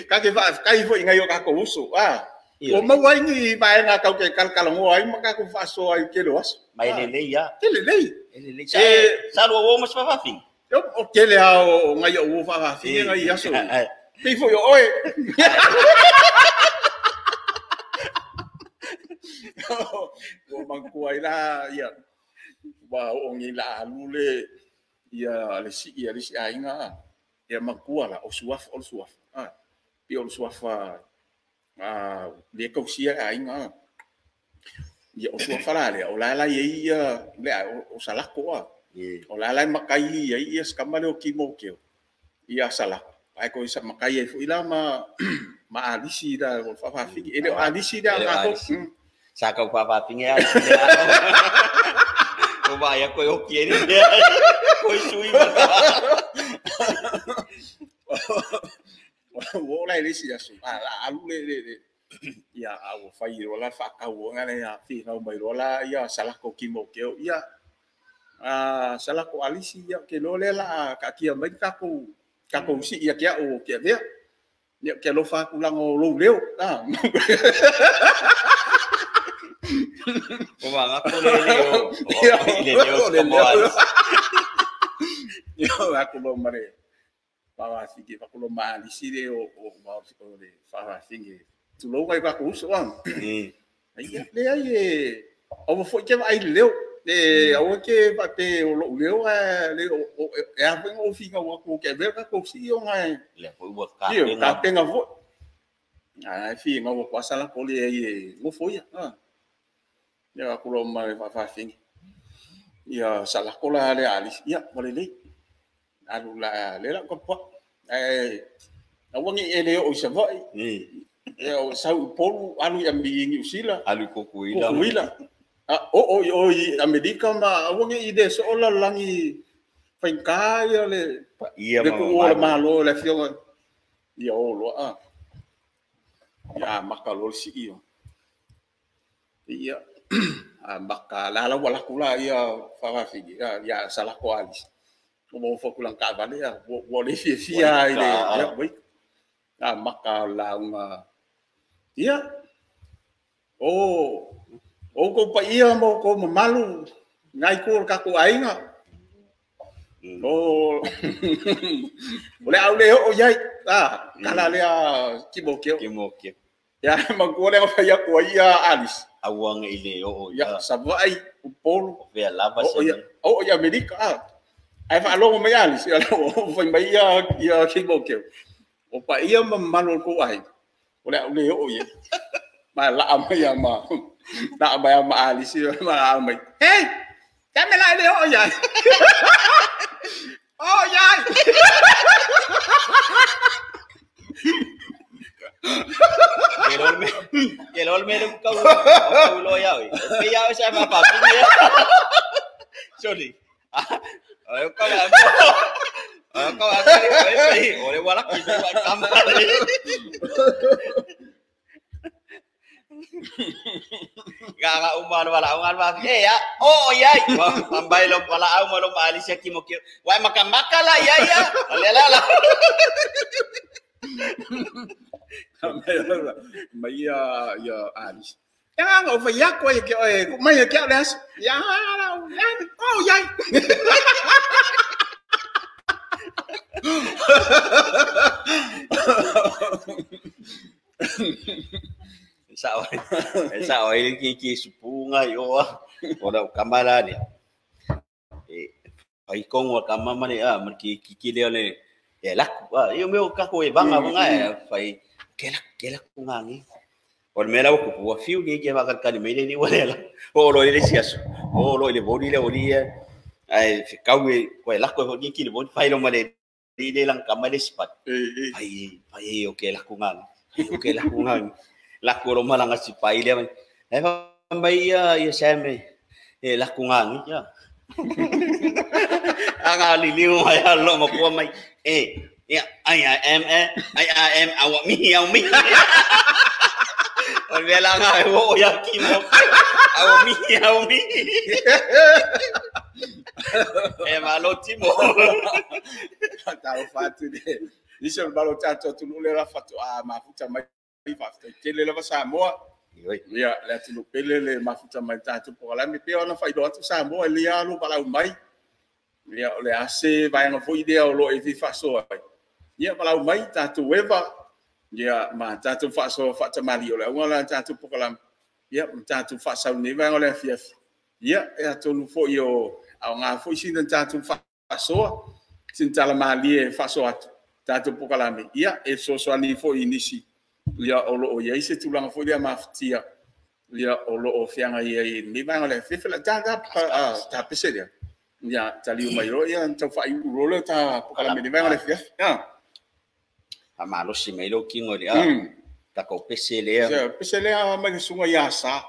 Ka te faafetai foi i nai o takou uso. Ua maua ai ni vaega tau te kalakalanoa ai ma takou faasoa ai tele o aso. Ma e lelei lava. E lelei. E lelei. Sa lua uo ma se faafafine? O tele lava o nai ou uo faafafine nai aso. Pei foi o oe. Ua manatua ai la ia ua oo nei la alu le ia le sii a le isi aiga ia matua la o suafa o le suafa pei o le suafa le tausia e aiga ia o suafa la lea o la la iai ia le o Salako o la la matai iai ia sikama lea o Timoteo ia Salako ai ko sa matai ai foi la ma alisi la o faafafine e le o alisi la ka sa kau faafafine alisi o vai a koe oki e ni koe sui ma o la le isi aso a alu le ia a ua fai o la faakau ona le finau mai loa la ia Salako Timoteo ia Salako alisi ia ke loa lea la kaatia mai takou sii ia ke au o ke avea ia ke alofa atu laga o lou leo o maga ko le leo le leo le leo ia aku lo mare faafafine fakulo ma alisi le o le faafafine tulou ngai takou uso ia leai e aua foi ke vaai le leo e aua ke faape o lou leo le e a foi ona ou finau atu ke avea takou sii ona e lea foi ua tapena foi ai finau atu a Salako le ai e gofo ia ia aku lo ma le faafafine ia Salako la le alisi ia ua lelei alu la le la ka aua ni e le oo i Savaii ia o sau i Upolu alu i Niu Sila alu i Kokuila o i Amerika ma aua ni i le soo lalolagi faigata ia le tuua o le Malo le afioga ia o loa ia maka loa le sii ia maka la la ua laku la ia faafafine ia Salako alisi o mo foku lang kaavale ua le fiafia i le ia maka lauga ia o kou paia ma o kou mamalu ngai ku o le tatou aiga o le au le oo iai kala lea Timoteo ia matua lea fai atu ai ia Alice aua ngai le oo ia Savaii Upolu o fea lava oo i Amerika ai faalogo mai Alice ia fai mai ia Timoteo o paia ma mamalu o le kou aiga o le au le oo iai ma laa mai ma laa mai ma Alice ma laa mai hey tame la le oo iai oo iai Ke lol me kau kau lo ia oi. Pe ia sa ma pa pi. Sorry. Ai kau la. Ai kau la pe o le wala ki pe wa kam. Ga ga umar wala ungal wa e ya. Oh ya. Pambai lo wala au mo lo Alicia ki mo ki. Wa maka maka la ya ya. Le la la. Mai ia Alice. Ya nga o fai ako ai ke oe mai ke le as. Ya la oh ya. Sa oi ki supunga yo o la kamala le. E ai kongo kama mane a man ki ki le le e laku a io meo ka ko e vanga vanga e fai ke la ku ngangi. O me la ku ua fiu ni ke va ka ni me ni wala la. O lo le siaso. O lo le bodi le oli ai kau e ko la ko ni ki le bodi fai lo male ni le lang kama le spat. Ai ai o ke la ku ngangi. O ke la ku ngangi. La ku lo mala ngasi pai le. Ai mai ia ia same e la ku ngangi ya. Anga li li mai lo ma ko mai e ya I am I am awa mi au mi. O le la nga o ya ki mo. Aumi, aumi. E malo timo. Talo fatu le. Nisi o le malo tatou atunuu le la faatoa mafuta mai faafetai tele lava Samoa. Ia, le atunuu pele le mafuta mai tatou polokalame. Pei ona faailoa atu Samoa e le alo valaau mai. Ia, o le a se vaega foi lea o lo o e fia faasoa ai. Ia, valaau mai tatou eva. Ia, ma tatou faasoa faatamali o le auga la tatou polokalame. Ia, ma tatou faasau nei vaega o le afiafi. Ia, e atonu foi o aoga foi sina tatou faasoa, sina talamalie e faasoa atu tatou polokalame. Ia, e fesoasoani foi i nisi, ia, o lo o i ai se tulaga foi lea mafatia, ia, o lo o feagai ai i lenei vaega o le afiafi. Ta pese lea. Ia, taliu mai loa, ia, tau faaiu loa le ta polokalame i lenei vaega o le afiafi. Faamalosi mai lou kino i le tatou pese lea. Pese lea mai le susuga ia Sa.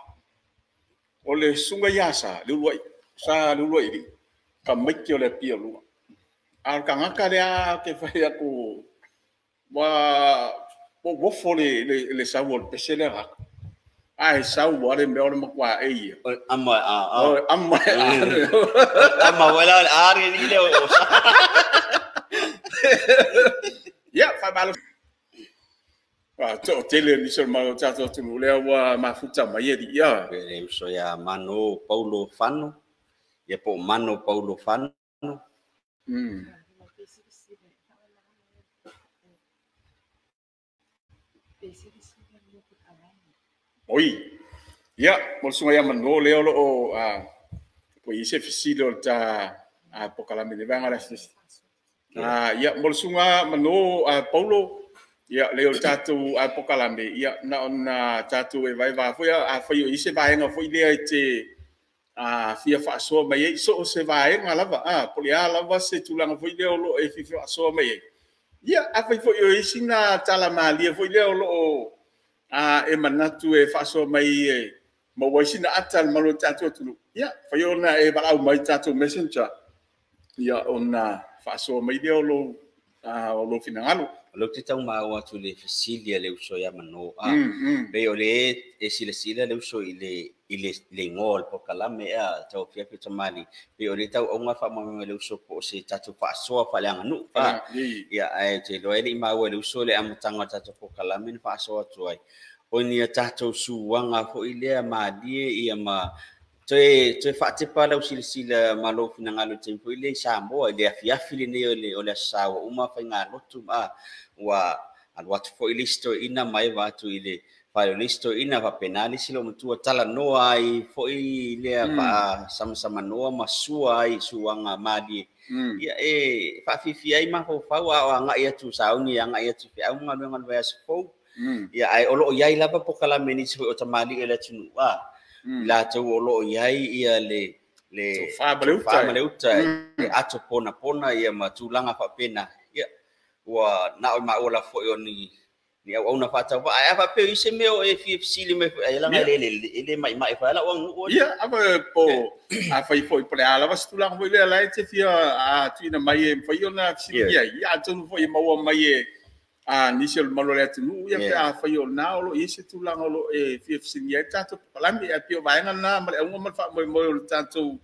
O le susuga ia Sa, le uluai, Sa le uluai ili, ka maiki o le apia lua. A o le tagata lea te fai atu, ua wofo le sau o le pese lea gata. Ai sau a le mea o le matua e ia. Ama a. Ama a. Ama wala a re ni le o sa. Ia, faamalo. To tele ni so malo tatou atunuu lea ua mafuta mai e ia. Le uso ia Mano Paulo Fano. Ia po Mano Paulo Fano. Oi. Ia, mo le susuga ia Mano lea o lo o po i se fesili o le ta polokalame le vaega o le afiafi. Ia, mo le susuga Mano Paulo, ia, le o le tatou polokalame, ia, na ona tatou e vaeva foi, a fai o i se vaega foi lea e te fia faasoa mai ai, so o se vaega lava, po o le a lava se tulaga foi lea o lo o e fia faasoa mai ai. Ia, a fai foi o i sina talamalie foi lea o lo o e manatu e faasoa mai e maua ai sina ata le malo o tatou atunuu. Ia, fai ona e valaau mai tatou messenger, ia, ona faasoa mai lea o lou finagalo. O lou te tau maua atu le fesili a le uso ia Mano. Pei o le e silasila le uso i le igoa o le polokalame ea tau afiafi o tamalii. Pei o le tau auga faamoemoe le uso po o se tatou faasoa faaleaganuu. Ia, ae te iloa e le i maua e le uso le amataga o le tatou polokalame na faasoa atu ai. O ni a tatou suaga foi lea malie ia ma toe faatepa lau silasila ma lou finagalo i le taimi foi lea i Samoa i le afiafi lenei o le aso Sa ua uma faigalotu ua alu atu foi le isi toeaina ma eva atu i le fale o le isi toeaina faapena le isi loomatua talanoa ai foi lea faasamasamanoa ma sua ai suaga malie. Ia e faafiafia ai mafaufau a o agai atu sauni agai atu i feau ma galuega o le vaiaso fou. Ia ae o lo o i ai lava polokalame nisi foi o tamalii o le atunuu latou o lo o i ai ia le tofa ma le uta le ato ponapona ia ma tulaga faapena. Ia ua na o maua la foi o ni auauna faatauvaa. Ae a faapea i se mea o e fia fesili mai foi ai laga e le maimai foi ala o aganuu. Ia, ava po a fai foi po le a lava se tulaga foi lea la e te fia tuuina mai e mafai ona fesiligia ai. Ia, atonu foi e maua mai e nisi o le malo o le atunuu, ia pe a fai o na o lo o i ai se tulaga o lo o e fia fesiligia ai tatou polokalame. Ae pei o vaega na ma le auga ma le faamoemoe o le tatou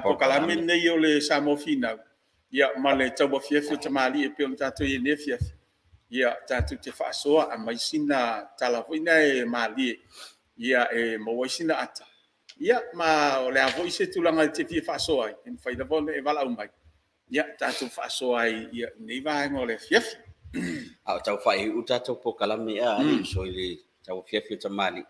polokalame lenei o le Samoa Finau. Ia, ma le tau afiafi o tamalii e pei ona tatou i ai nei afiafi. Ia, tatou te faasoa aumai sina tala foi na e malie, ia, e maua ai sina ata. Ia, ma o le a foi se tulaga e te fia faasoa ai, e mafai lava ona e valaau mai. Ia, tatou faasoa ai ia nei vaega o le afiafi. A o tau faaiu tatou polokalame a le uso i le tau afiafi o tamalii.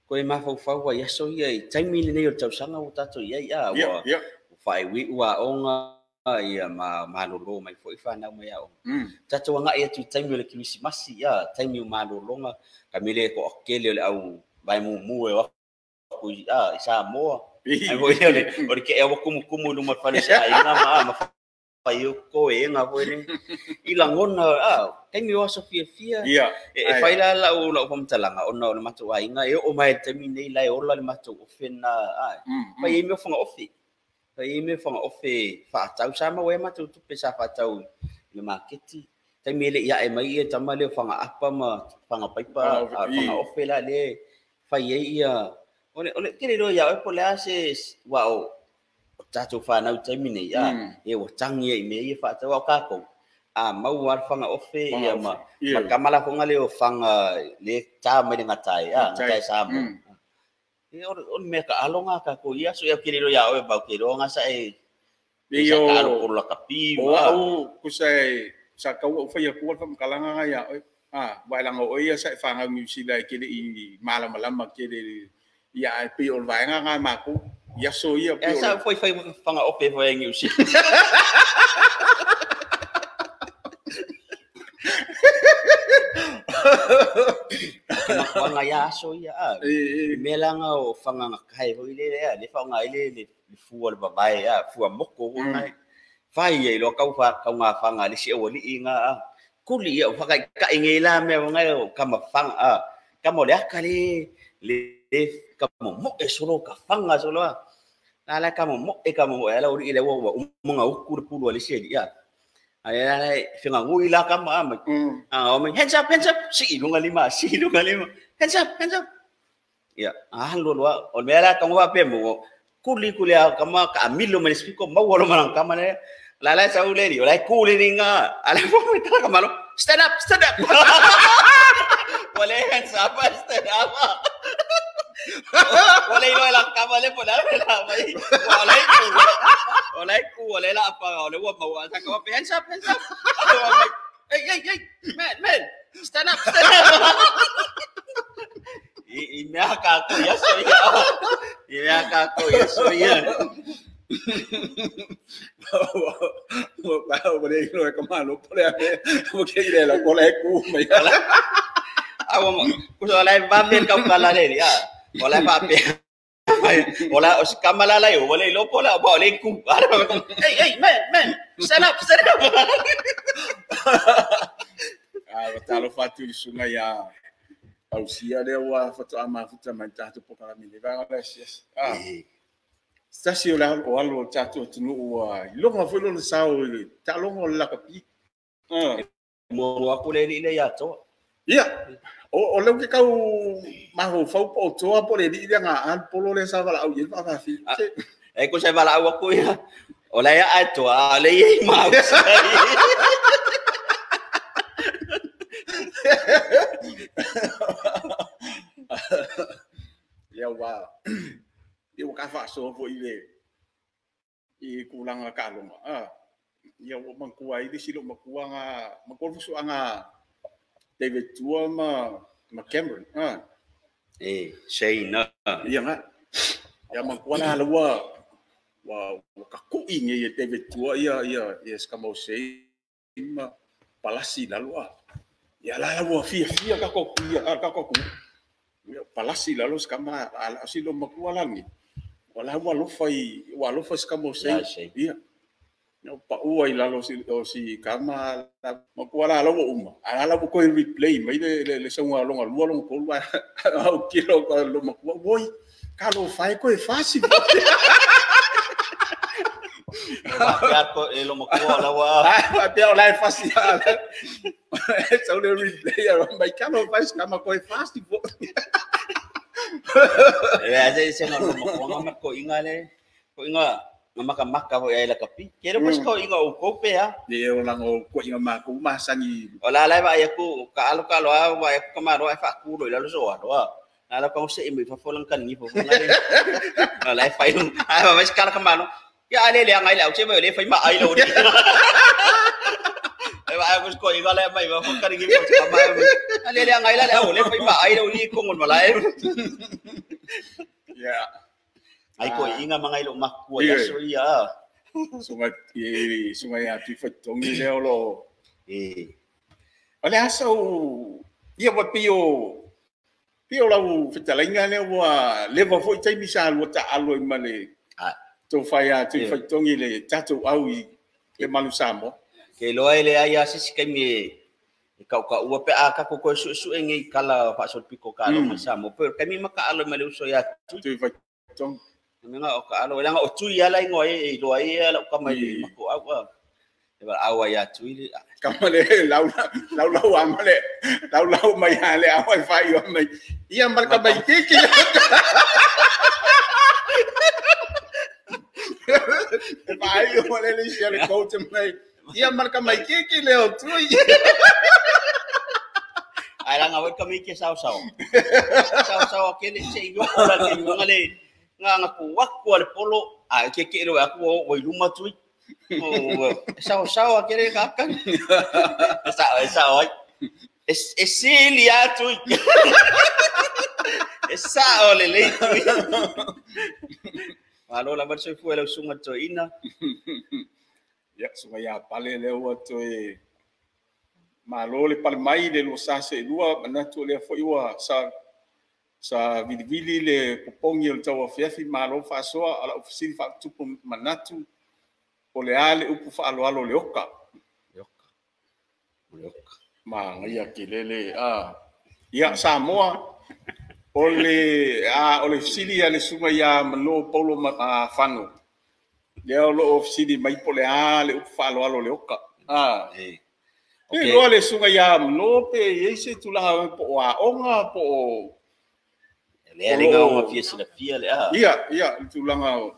Koe mafaufau ai aso ia i taimi lenei o le tausaga ua tatou i ai ua faaiuiu aoga ia ma malolo mai foi whanau mai aoga. Tatou agai atu i taimi o le kirisimasi ia, taimi o malologa, kamele ko akele o le au vai mumu e aku i Samoa. Ai foi o le ke e awa kumukumu i luma fale se aiga ma whai o ko e ngā foi ne. I langona, taimi o aso fiafia. E whai la lau whamtalanga, ona o le matou aiga, e o mai taimi nei lai ola le matou ofe na, whai e mea whanga ofe. Whai e mea whanga ofe whaatau, sa maua e matou tupe sa whaatau i le maketi. Taimi ele ia e mai ia tama leo whanga apa ma whanga paipa, whanga ofe la le whai e ia Ole kele lo ia po le ase wa o tatou whanau taimi nei a e ua tangi e mea ia whaatau au kākou a mau ar whanga ofe ia ma kamala fonga le o whanga le tā mai le ngatai a ngatai Samoa e o mea ka alonga kākou ia so ia kele lo ia oe bau ke lo ngasa e e sa ka alo kolo la kapi o au kusa sa kau au whai aku alfa makalanga nga ia oe a wailanga o ia sa e whangau New Zealand kele i malamalama kele ia e pi o vaenga nga mākou ia so ia pi o sa foi foi whanga ope foi New Zealand. Whanga ia aso ia a melanga o whanga nga kai hoi le le le whanga ile le fua le babae a fua moko ngai fai ia lo kau fa kau nga whanga le si o li nga a kuli ia whaka ka inge la me ngai o kama whanga a kama le akale le kama mo e solo ka whanga solo a la la kama mo e kama mo ala uri ile wo umunga uku le pulu le si ia ai ala finga ngui la kama a a o hands up si lunga lima hands up ia a lo lo o me ala kama pe mo kuli kuli a kama ka milo me spiko mau lo manang kama ne la la sa ule ri la kuli ni nga ala fo me ta kama lo stand up wale hands up stand up wale ilo la kama le pola la mai wale ku wale ku wale la pa wale wa mau sa kama hands up hey hey man stand up I mea kākou ia so ia. I mea kākou ia so ia. Mo pa o le ilo e ka malo pole a me mo ke ile la kola e ku mai. A mo ku so lai ba me ka kala le ia. O lai ba pe. O la o kamala lai o le ilo pola o le ku. Hey hey man stand up. A talo fatu sunga ia. Ausia lea ua fatoa mafuta mai tatou pokalami le vaega le asiasi. Sasi o le o alo o tatou atunuu ua iloga foi lona sao i le taaloga o le lakapi. Mo aku le alii le ia toa. Ia, o leu ke kau mafaufau po o toa po le alii lea ga a le polo lea sa valaau i ai le faafafī. E ko sa valaau aku ia. O la ia a toa, a le ia i mau. Ia ua ia ua ka faasoa foi le i kulaga kaaloga a ia ua makua ai le isi lou makua ga makua le fusuaga David Tua ma Cameron a e Shane ia ga ia makua la ua ua kaku'i nei e David Tua ia ia ia skamau Shane ma palasi lalo a ia la ua fia fia ka ko ia ka ko ku palasi lalo skama ala si lo makua lagi wala ua lofa i ua lofa skamo sei ia no pa ua i lalo si o si kama makua la lo uma ala la ko replay mai le songa longa lua longa ko lua au kilo ko lo makua woi ka lo fai ko e fasi pa ko e lo makua la wa pa pe o la e fasi so le replay a mai ka lo fai skama ko e fasi e ase se no mo ma ko inga le ko inga maka maka ho ai la kapi ke lo ko inga o ko pe ha e o la ko inga ma ko ma sangi o la la ba ya ku ka alo ka lo ba ya ku ma ro fa ku lo la lo so lo la la ko se mi fa fo lang kan ni fo nga le la fai lu ai ba ba ka ka ma lo ya le le ngai la che ba le fai ma ai lo ni e ba ko ko inga le mai ba fo kan ni fo ka ma le le ngai la le o le fai ma ai lo ni ko ngon ma la ya ai ko inga mangai lo makua ya so ia sunga i sunga ya ti fa tongi le lo e o le aso ia wa pio pio la u fitalinga le wa le va foi taimi sa lo ta alo i male a to fai a ti fa tongi le tatou au i le malu Samoa ke lo ai le ai asisi kai me kau kau ua pe a ka ko su su ngi kala fa so piko ka lo ma Samoa pe kai mi maka alo male uso ya ti fa tongi nga o ka alo langa o tui ala ingo e lo ai ala ka mai mako au a E valaau ai ia Tuili. Kama le lau lau amale lau lau mai ale awai fai o mai. Ia marka mai kiki. Vai o le le sia le coach mai. Ia marka mai kiki le o tui. Ai langa wai kami ke sao sao. Sao sao ke le se io la ke ngale nga ku waku ale polo a ke ke lo aku o wai luma tui. O sao sao ke le ka kan. Sao sao ai. Es silia tui. Es sao le le tui. Malo la marso fu le sunga toina. Ya sunga ya pale le o toe malo le pale mai le lo sa se lua manatu le foi ua sa sa vilivili le popongi o le tauafiafi malo faasoa ala ofisili faatupu manatu o le a le upu faaloalo le oka. Le oka. Le oka. Ma ngaia ke lele a ia Samoa o le a o le fesili a le suga ia Mano Paulo Fano. Lea o loo fesili mai po le a le upu faaloalo le oka. A e okay. Loa le suga ia Mano pe i se tulaga po o aoga po o le le nga fia silafia le a. Ia, ia, le tulaga o.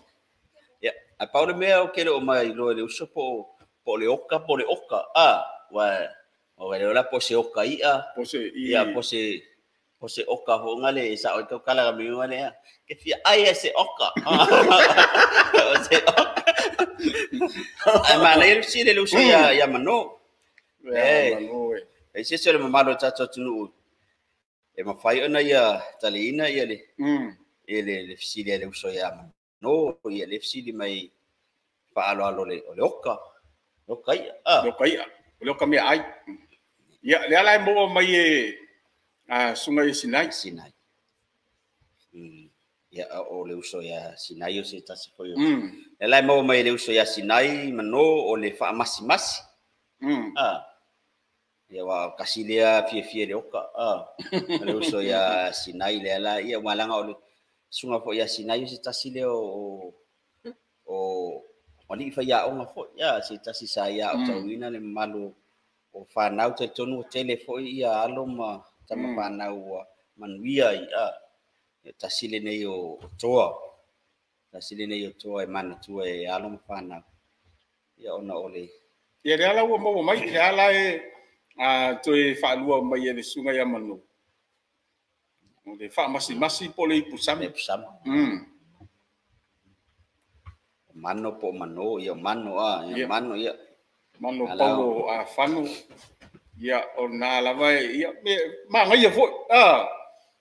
Ia, a pau le mea o ke le o mai loa le uso po le oka, po le oka. A, wa o le ola po se oka ia. Po se i. Ia, po se oka ho ngale sa o tau kala mi ngale ke fia ai se oka. Se oka. Ai ma le si le uso ia ia Mano. Eh, Mano e. E se se le mamalo tatu tunu. E mafai ona ia taliina ia le e le fesili le uso ia Mano ia le fesili mai faaloalo le o le oka. Oka ia. Le oka ia. Le oka mea ai. Ia le ala e moa mai e a sunga i Sinai. Sinai. Ia o le uso ia Sinai o se tasi foi. Le ala e moa mai le uso ia Sinai Mano o le faamasimasi. Ah. Ia wa kasilea fia fia le oka. Ah. Le uso ia Sinai le ala ia malanga o le sunga foi ia Sinai o se tasi le o o ali fa ia onga foi ia se tasi sa ia o tauina le malo o whanau te tonu o tele foi ia alo ma tama whanau manuia i a tasi le nei o toa. Tasi le nei o toa e manatua e alo ma whanau. Ia ona o le ia le ala ua maua mai le ala e a toe whaalua mai e le sunga ia Mano. O le whaamasimasi po le ipusami. Le ipusami. Mano po mano, ia mano a, ia mano ia. Mano Paulo a Fano. Ia o nā lava e ia me ma ngai foi. Ah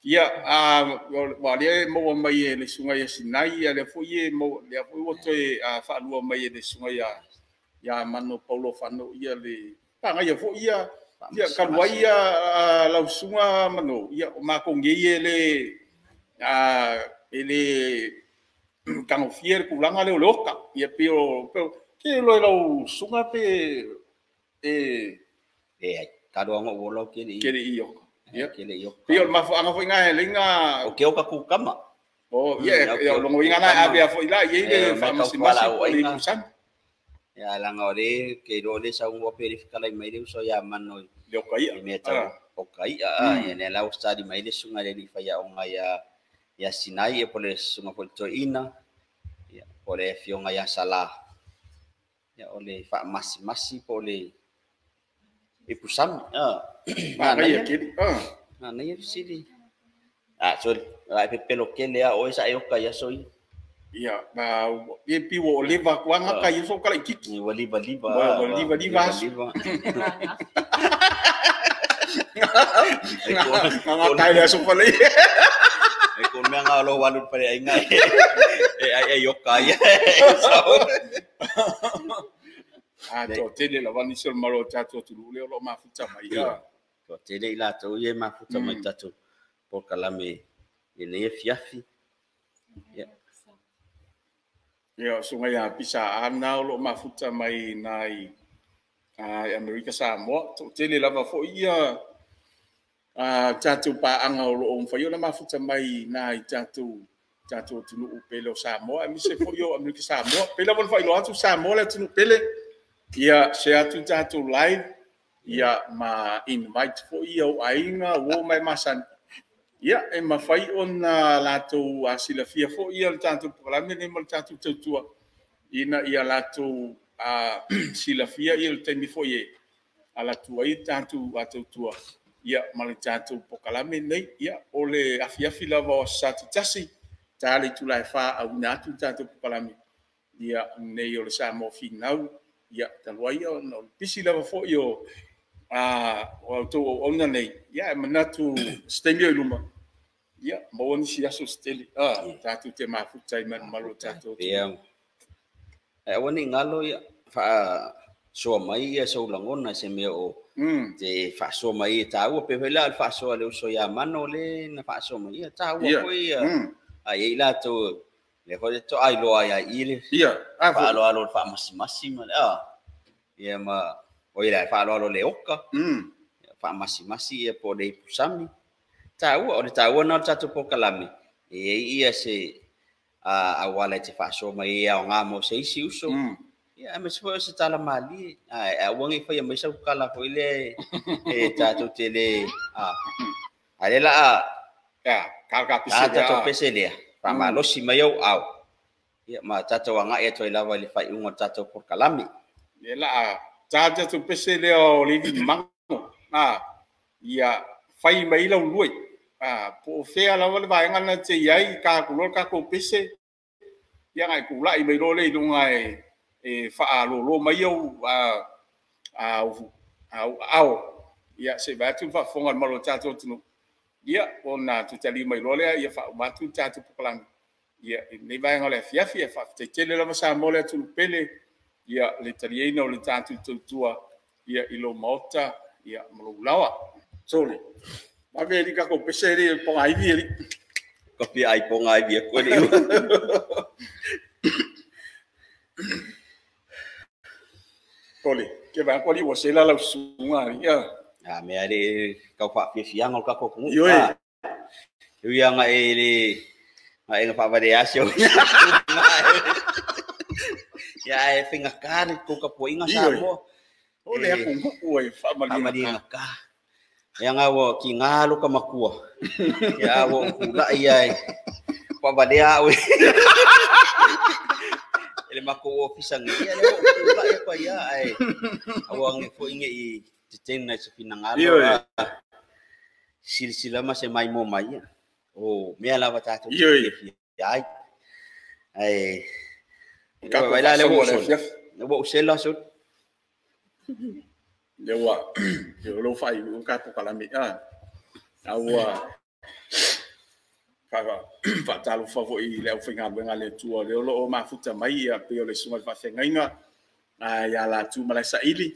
ia a wa le maua mai e le sunga ia Sinai ia le foi e mo le foi o toe a whaalua mai e le sunga ia ia Mano Paulo Fano ia le pa ngai foi ia ia kaluai ia lau sunga Mano ia o makongi e le a ele kangofia le kulanga le o le oka ia pe o ke lo lau sunga pe e e kaluanga o lau ke le ke le i oka ia ke le i oka pe o mafuanga foi ngai le nga o ke oka kukama o ia o longo inga na avea foi la ia le faamasimasi o le ipusami ia langa o le ke lo le saungo pe le fikalai mai le uso ia Mano le oka ia me tau oka ia ia ne lau stadi mai le sunga le ni fa ia onga ia ia Sinai e pole sunga foi toina ia pole fionga ia Sala ia o le faamasimasi po le ipusami a ma ia ke a na nei sili a so ai pe pelo ke le a o esa e oka ia soi ia ma e piwo o leva kuanga ka ia so kala kiki wa liva liva wa liva liva nga kai le so pale e ko mea ngā lo walu pare ai ngai e ai ai oka ia a to tele la vani sol malo tato tu le o mafuta mai ia to tele ila to ia mafuta mai tato po kalame e nei fiafi ia ia so ngai a pisa ana o lo mafuta mai nai a Amerika Samoa to tele lava fo ia a tato pa anga o lo mfai o mafuta mai nai tato tato tunu pele o Samoa mi se fo yo Amerika Samoa pele von fai lo atu Samoa le tunu pele Ia se atu tatou live, ia ma invite foi ia o aiga o mai masani. Ia e mafai ona latou silafia foi ia le tatou polokalame nei ma le tatou tautua ina ia latou silafia ia le taimi foi e alatu ai tatou tautua ia ma le tatou polokalame nei. Ia o le afiafi lava o Aso Sa tasi ta le itula e 4 auina atu le tatou polokalame ia nei o le Samoa Finau. Ia talu ai ona o le pisi lava foi o outou auauna nei, ia e manatu se taimi o i luma, ia maua nisi aso se tele tatou te mafuta ai ma le mamalu o tatou. Ia aua ne i galo ia faasoa mai ia sau lagona se mea o te faasoa mai e taua pe foi la o le faasoa le uso ia mano le na faasoa mai ia taua foi ia a i latou le foi to ai loa ia i le faaloalo le faamasimasi ma le ia ma o ia le faaloalo le oka faamasimasi ia po le ipusami taua o le taua na o le tatou polokalame e i ia se auala e te faasoa mai e aoga mo se isi uso. Ia aemaise foi o se tala malie aua ne i faia mai sau kala foi le e tatou te le a le la tatou pese lea faamalosi mai au au ia ma tatou agai atu ai lava i le faaiuga o le tatou polokalame. Ia la tatou pese lea o le ivi mago ia fai mai lau lue po o fea lava le vaega na te i ai ka kulo tatou pese ia ngai kulai mai lo le i luga e faalolo mai au ao ia se vai atu faafofoga le malo o tatou atunuu ia ona tutali mai loa lea ia faauma atu le tatou polokalame ia i lenei vaega o le afiafi. E faafetai tele lava Samoa le atunuu pele ia le taliaina o le tatou tautua ia i lou maota ia ma lou lawa. Sole vave li ka ko pese le ponga ivi li kopi ai ponga ivi ko le Kole ke va ko li wo se la la sunga ia a me ale kau fa fianga ka ko ku yo ia nga e le nga e fa va de asio ia e finga ka ko ka poinga sa mo o le ku ku e fa malinga ka ia nga wo ki ngalo ka makua ia wo ku la ia e pa va de a we ele mako ofisa ngi ia le ku la ia pa ia ai awang e fo inge i te tena se finangalo silsila ma se mai mo mai o mea lava tatou ai ai ka vai la le wo wo sela so le wa le lo fai o ka polokalame aua faatalofa foi i le aufaigaluega a le Atua lea o lo o mafuta mai ia pei o le susuga i le faafeagaiga ia Latu ma Laesaili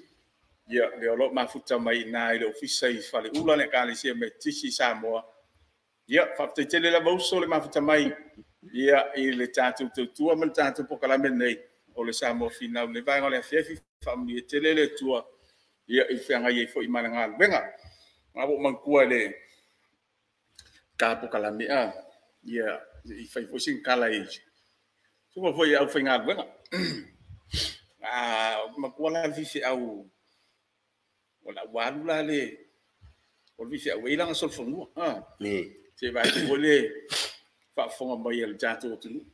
ia lea o lo o mafuta mai i le ofisa i Faleula le Ekalesia Metotisi i Samoa. Ia faafetai tele lava uso le mafuta mai ia i le tatou tautua ma le tatou polokalame nei o le Samoa Finau le vaega o le afiafi. Faamanuia tele le Atua ia i feagai ai foi ma le galuega. A ua manatua le ka polokalame ia i fai foi sin kala i suka foi au faigaluega matua la fifi au o la walu la le o le fifi au e ilanga solofanua se vai foi le faafofoga mai a le tatou atunuu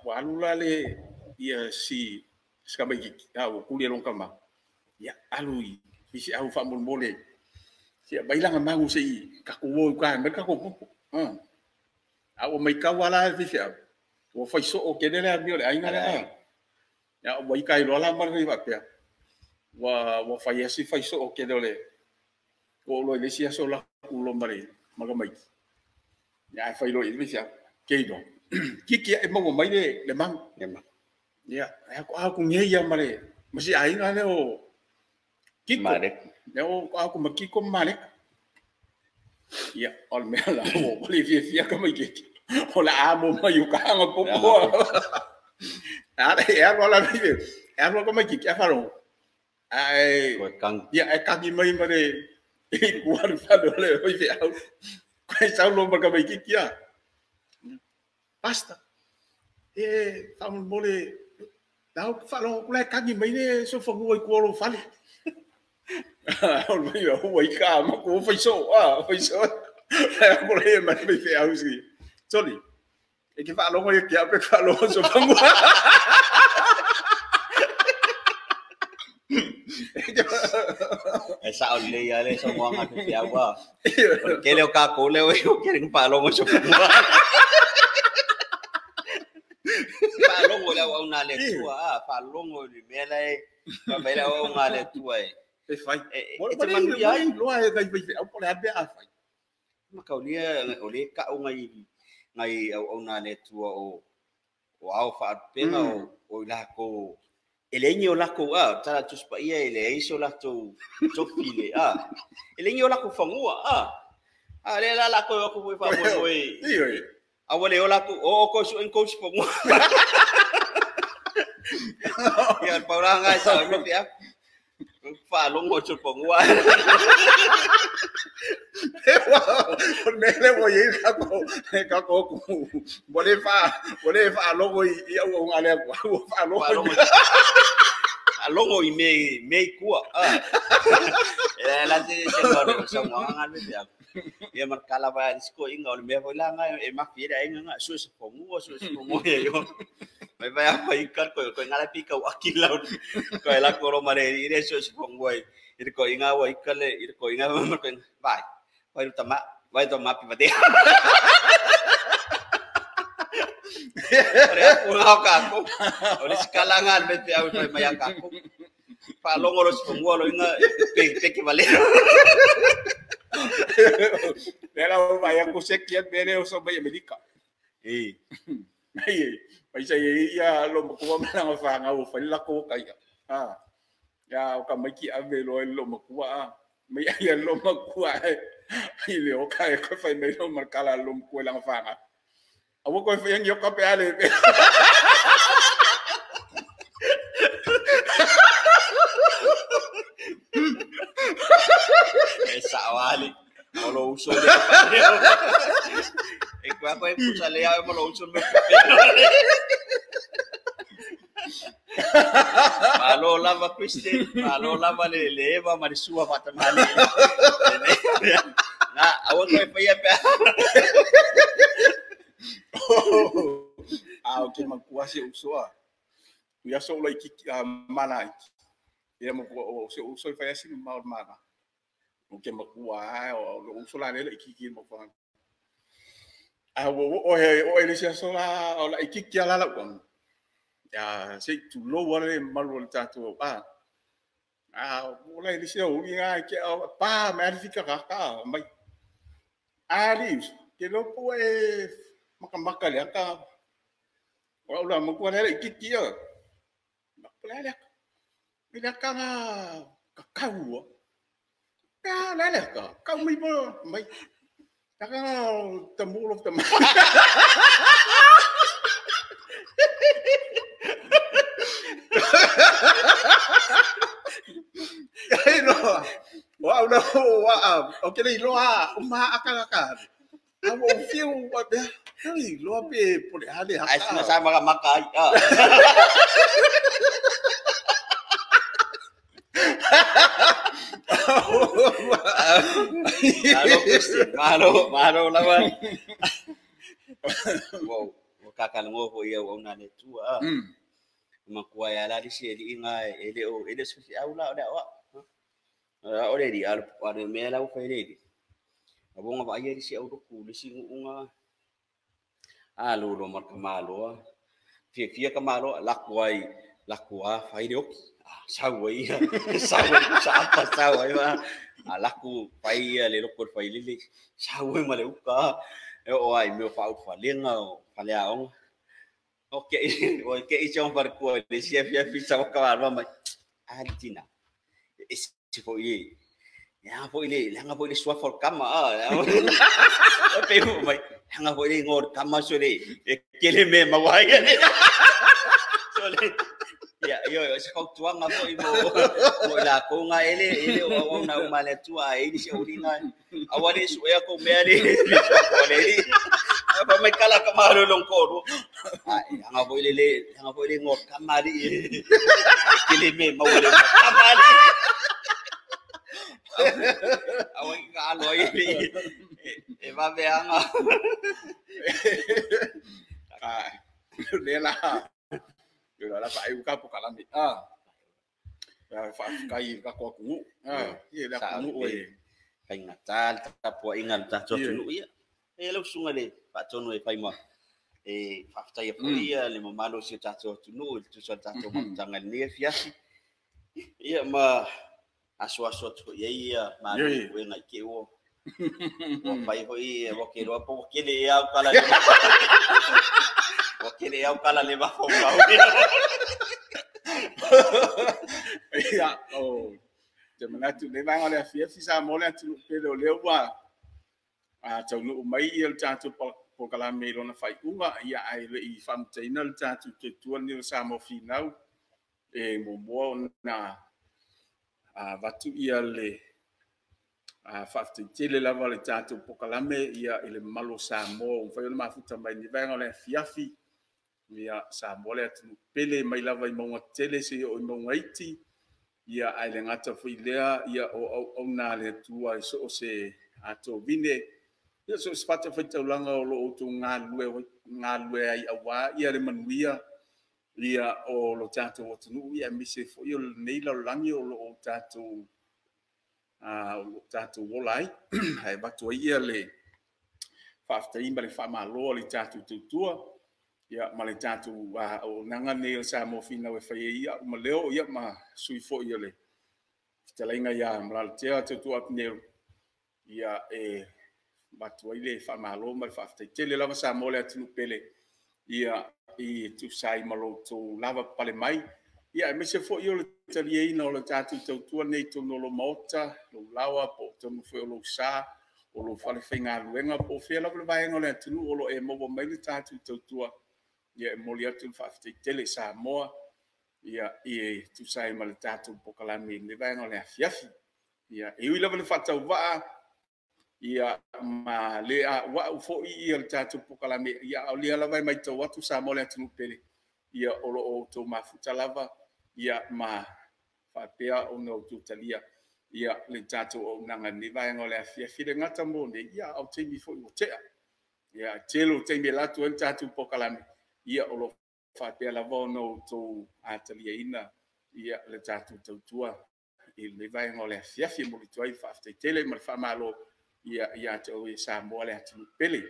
walu la le ia si sikamaikiki ua kuli e lona tama ia alu i fifi au faamolemole sia mai langa magu se i tatou o i uka e mai le tatou popo a ua maitau lava la fifi au ua fai soo tele le amio o le aiga lea ia ua ita ai loa la ma le fai faapea ua fai asi fai soo tele o le o loa i le isi aso laku loa ma le makamaiki ia ae fai loa i le fifi au keilo kiki e maua mai le magu ia e aku ngei ia ma le ma si aiga lea o Kiko lea o aku ma Kiko ma Maleka ia o le mea la ua le fiafia ka mai kiki o le amo mai o kaanga popo e alu ala e alu ka mai kiki e falo ai ia e kaki mai ma le e kualu falo le oi fe au koe saulo ma ka mai kiki ia basta e faamolemole Tau whaalogo kula e kangi mai le sofanua i kua lou fale. O le mai ua i ka ma kua whaiso, whaiso. Ko le mai mai fe au si. Sorry. E ke whaalogo ia kia pe whaalogo sofanua. E sao le ia le saunoaga a le feau a. O le tele o kākou lea ua kele ni faalogo i sofanua. Faalogo i le auauna a le Atua, a faalogo i le mea la e fai le auauna a le Atua e e fai. E te manuia ai. Loa e nai faifeau po o le a le mea a fai. Mataulia o le kau ngai ngai auauna a le Atua o o ao faalupega o i lakou e leai ni o lakou a tala Tusi Paia e leai so latou tofi le a e leai ni o lakou fanua a a lea la lakou e o atu foi faamoemoe a ua le o latou o o toe sue ni tou fanua. Ia o le paulaga e sao ai le feau. Faalogo i fanua. O le mea lea ua i ai le tatou atunuu, ua le faalogo i auaunaga a le Atua, ua faalogo faalogo i mea i tua. E la te saunoaga le feau. Ia ma kala vai a toeaiina o le mea foi la lena e mafi ai le aiga lena, sue se fanua, sue se fanua ia io. Mai vai a fai ka ko ko ngala pi kau aki lau. Ko la ko ro mare i le sue se fanua i le toeaiina ua ika le i le toeaiina ma ko vai. Vai lu tama, vai tama pi vate. O le apu ngau ka ko. O le sikala nga le pe au fai mai ka ko. Faalogo lo se fanua lo inga pe pe ke vale. Le la vai a ku se kia bere o so mai Amerika. E. Mai mai sa ia lo makua ma nga fa nga o fa la ko kai. Ah. Ya o ka mai ki ave lo lo makua a. Mai ia lo makua e. I le o kai ko fai mai lo markala lo makua la fa nga. A wo ko fai ngi o ka pe ale. E sao ali. O lo uso le E kwa ko e pusa le au mo lo uso me. Malo lava Christian, malo lava le le Eva ma le sua fatamali. Na awa ko e paia pe. A o ke makua se uso a. Ia so lo ki mana. Ia mo o se uso i fai asi ma o mana. O ke makua o lo uso la le ki ki mo fa. A o o he o ele se so la o la ki ki ala la ko. Ya se tu lo wa le malu le tatou a. A o la ele se o ngi ke pa me fika ka ka mai. Ali ke lo po e makamaka le aka. O la makua le ki ki a. Le le. Le ka ka kau. Ka le le ka kau mai mo mai. Ka ka tamu lo tamu. Ai no. Wa no wa o ke le loa o ma aka ka. A o fiu wa be. Ai loa pe po le ale ha. Ai sina sa maka maka ai. Malo Christian, malo, malo lava. Wow, o kakalogo foi au na le tua. Makua ya la si eli inga ele o ele se au la o o le di al o me la o fai le di. Abonga ba ia si au ku le si unga a lo lo mar kamalo. Fia fia kamalo la kuai la kua fai le oki. Sau ai sau sa apa sau ai ma alaku fai le loko fai lele sau ai ma le uka e o ai me fa fa lenga o fa le aong o ke o ke i chong par ko le sia fia fi sa ka ma mai altina e se fo i ya fo ile langa fo ile swa for kama a o pe mai langa fo ile ngor kama so le e kele me ma wai so le ia io se fautuaga foi mo i lakou ga ele ele o auauna uma le Atua e ai nisi auliga aua le suʻea kou mea le le fa mai kala ka malo long ko. Anga foi le anga foi le ngo kamali. Kele me mau le kamali. Awa ka alo ai e va ve anga. Ah, le la. Yo la fa ai ka pokalame. Ah. Fa kai ka ko ku. Ah, ye la ku e. Faigata le tapuaiga le tatou atunuu ia. E lau susuga le faatonu e fai ma e faafetaia foi ia le mamalu o si o tatou atunuu i le tusa o le tatou mafutaga i lenei afiafi. Ia ma asuasu atu foi ai ia malo i puega i te ua fai foi ua keloa po ua kele ea au kala le ua kele ea au kala le mafaufau. Ia, o te manatu le vaega o le afiafi sa mo le atunuu pele o lea ua taunuu mai ia le tatou polokalame i lona faaiuga, ia ae le i faamutaina le tatou tautua lenei o Samoa Finau, e muamua ona avatu ia le faafetai tele lava le tatou polokalame ia i le mamalu o Samoa ua mafai ona mafuta mai i vaega o le afiafi. Ia Samoa le atunuu pele mai lava i mauga tele seia oo i mauga iti. Ia ae le gata foi lea ia o auauna le Atua i so o se atovine. Ia so o se fatafaitaulaga o lo o outou galulue ai aua ia le manuia ia o lo tatou atunuu ia aemaise foi o lenei lalolagi o lo o tatou ola ai. Ae avatu ai ia le faafetai ma le faamalo a le tatou tautua ia ma le tatou auaunaga nei o Samoa Finau e fai ai ia ma leo ia ma sui foi o le fetalaiga ia Malalatea Tautua Apenero ia e avatu ai le faamalo ma le faafetai tele lava Samoa le atunuu pele ia i tusa ai ma lo outou lavapapale mai. Ia aemaise foi o le taliaina o le tatou tautua nei i totonu o lou maota, lou laoa po o totonu foi o lou sa, o lou falefaigaluega po o fea lava le vaega o le atunuu o lo o e maua mai le tatou tautua. Ia e momoli atu le faafetai tele i Samoa ia e tusa ai ma le tatou polokalame i le vaega o le afiafi. Ia e ui lava le faatauvaa ia ma le auau foi ia le tatou polokalame, ia a o lea lava e matau atu Samoa le atunuu pele, ia o lo o outou mafuta lava ia ma faapea ona outou talia ia le tatou auaunaga i lenei vaega o le afiafi. Le gata mo nei, ia a o taimi foi ua tea. Ia tele o taimi e alu atu ai le tatou polokalame, ia o lo o faapea lava ona outou taliaina ia le tatou tautua i lenei vaega o le afiafi. E momoli atu ai le faafetai tele ma le faamalo ia ia te oe Samoa le atunuu pele.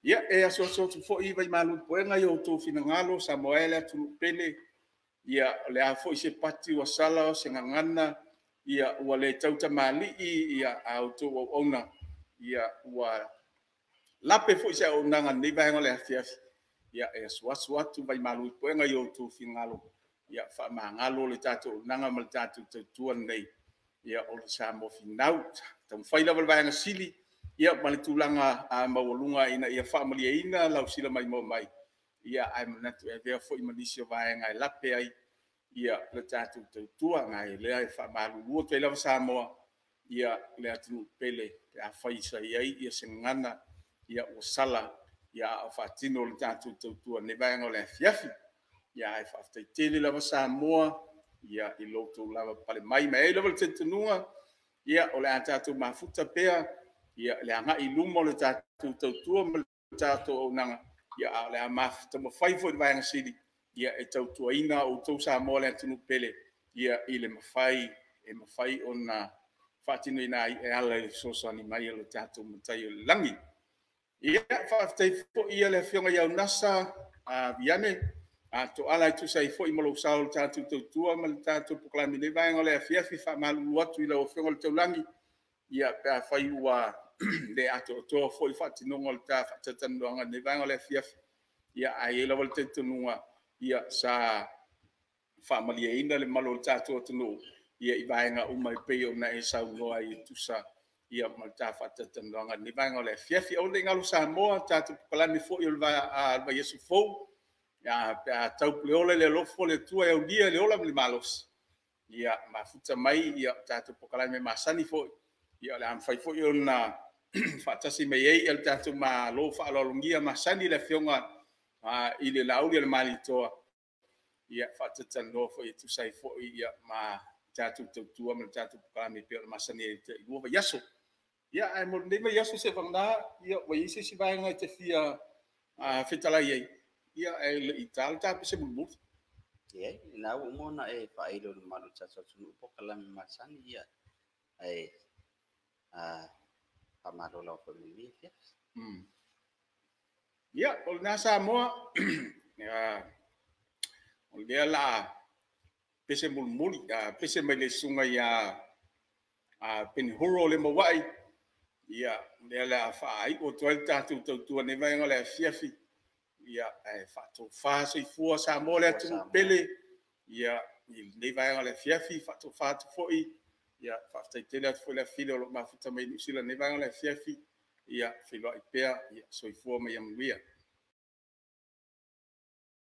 Ia e asuasu atu foi vaimalu i puega i outou finagalo Samoa e le atunuu pele. Ia o le a foi se pati ua sala o se gagana ia ua le tautamalii ia a outou auauna ia ua lape foi se auaunaga i lenei vaega o le afiafi. Ia e asuasu atu vaimalu i puega i outou finagalo ia faamagalo le tatou auaunaga ma le tatou tautua lenei ia o le Samoa Finau. Taumafai lava le vaega sili ia ma le tulaga maualuga ina ia faamalieina lau silamaimoa mai. Ia ae manatu e avea foi ma nisi o vaega e lape ai ia le tatou tautua. Na lea e faamalulu atu ai lava Samoa ia le atunuu pele pe afai sa i ai ia se gagana ia ua sala ia a o faatino le tatou tautua i lenei vaega o le afiafi. Ia ae faafetai tele lava Samoa ia i lo outou lavapapale mai. Ma e i ai lava le talitonuga ia o le a tatou mafuta pea ia le agai i luma o le tatou tautua ma le tatou auaunaga. Ia a o le a taumafai foi le vaega sili ia e tautuaina outou Samoa le atunuu pele ia i le mafai e mafai ona faatinoina ai e ala i le fesoasoani mai a lo tatou Matai o le Lagi. Ia faafetai foi ia le Afioga ia Unasa Viane Toala e tusa ai foi ma lou sao i le tatou tautua ma le tatou polokalame i lenei vaega o le afiafi. Faamalulu atu i lau Afioga i le Taulagi ia pe afai ua le atoatoa foi le faatinoga o le ta faatalatalanoaga i lenei vaega o le afiafi. Ia ae i ai lava le talitonuga ia sa faamalieina le mamalu o le tatou atunuu ia i vaega uma e pei ona e saunoa ai e tusa ia ma le ta faatalatalanoaga i lenei vaega o le afiafi. Aua ne i galo Samoa, tatou polokalame foi o le vaiaso fou, ia pe a taupuleola le alofa o le Atua e aulia le ola ma le malosi, ia mafuta mai ia tatou polokalame masani foi, ia o le a mafai foi ona faatasi mai ai le tatou Malo faaaloalogia masani le Afioga I le Laauli a le Malietoa, ia, faatatalanoa foi e tusa ai foi, ia, ma tatou tautua ma le tatou polokalame pei ona masani ai i 2 vaiaso. Ia, ae mo lenei vaiaso seiavagana, ia, ua i ai se isi vaega e te fia fetalai ai, ia, ae le i ta le ta pese mulimuli? Leai, o lena ua uma ona e faailo i le mamalu o le tatou atunuu polokalame masani, ia, ae faamalo lava foi mo lenei afiafi. Ia, o lena Samoa, o lea o le a pese mulimuli, pese mai le susuga ia Penehoro Lemauai, ia, lea o le a faaiu atu ai le tatou tautua i lenei vaega o le afiafi. Ia, ae faatofa soifua Samoa le atunuu pele i lenei vaega o le afiafi. Faatofa atu foi, ia, faafetai tele atu foi le afifile o lo o mafuta mai Niu Sila i lenei vaega o le afiafi. Ia feiloai pea. Soifua ma ia manuia.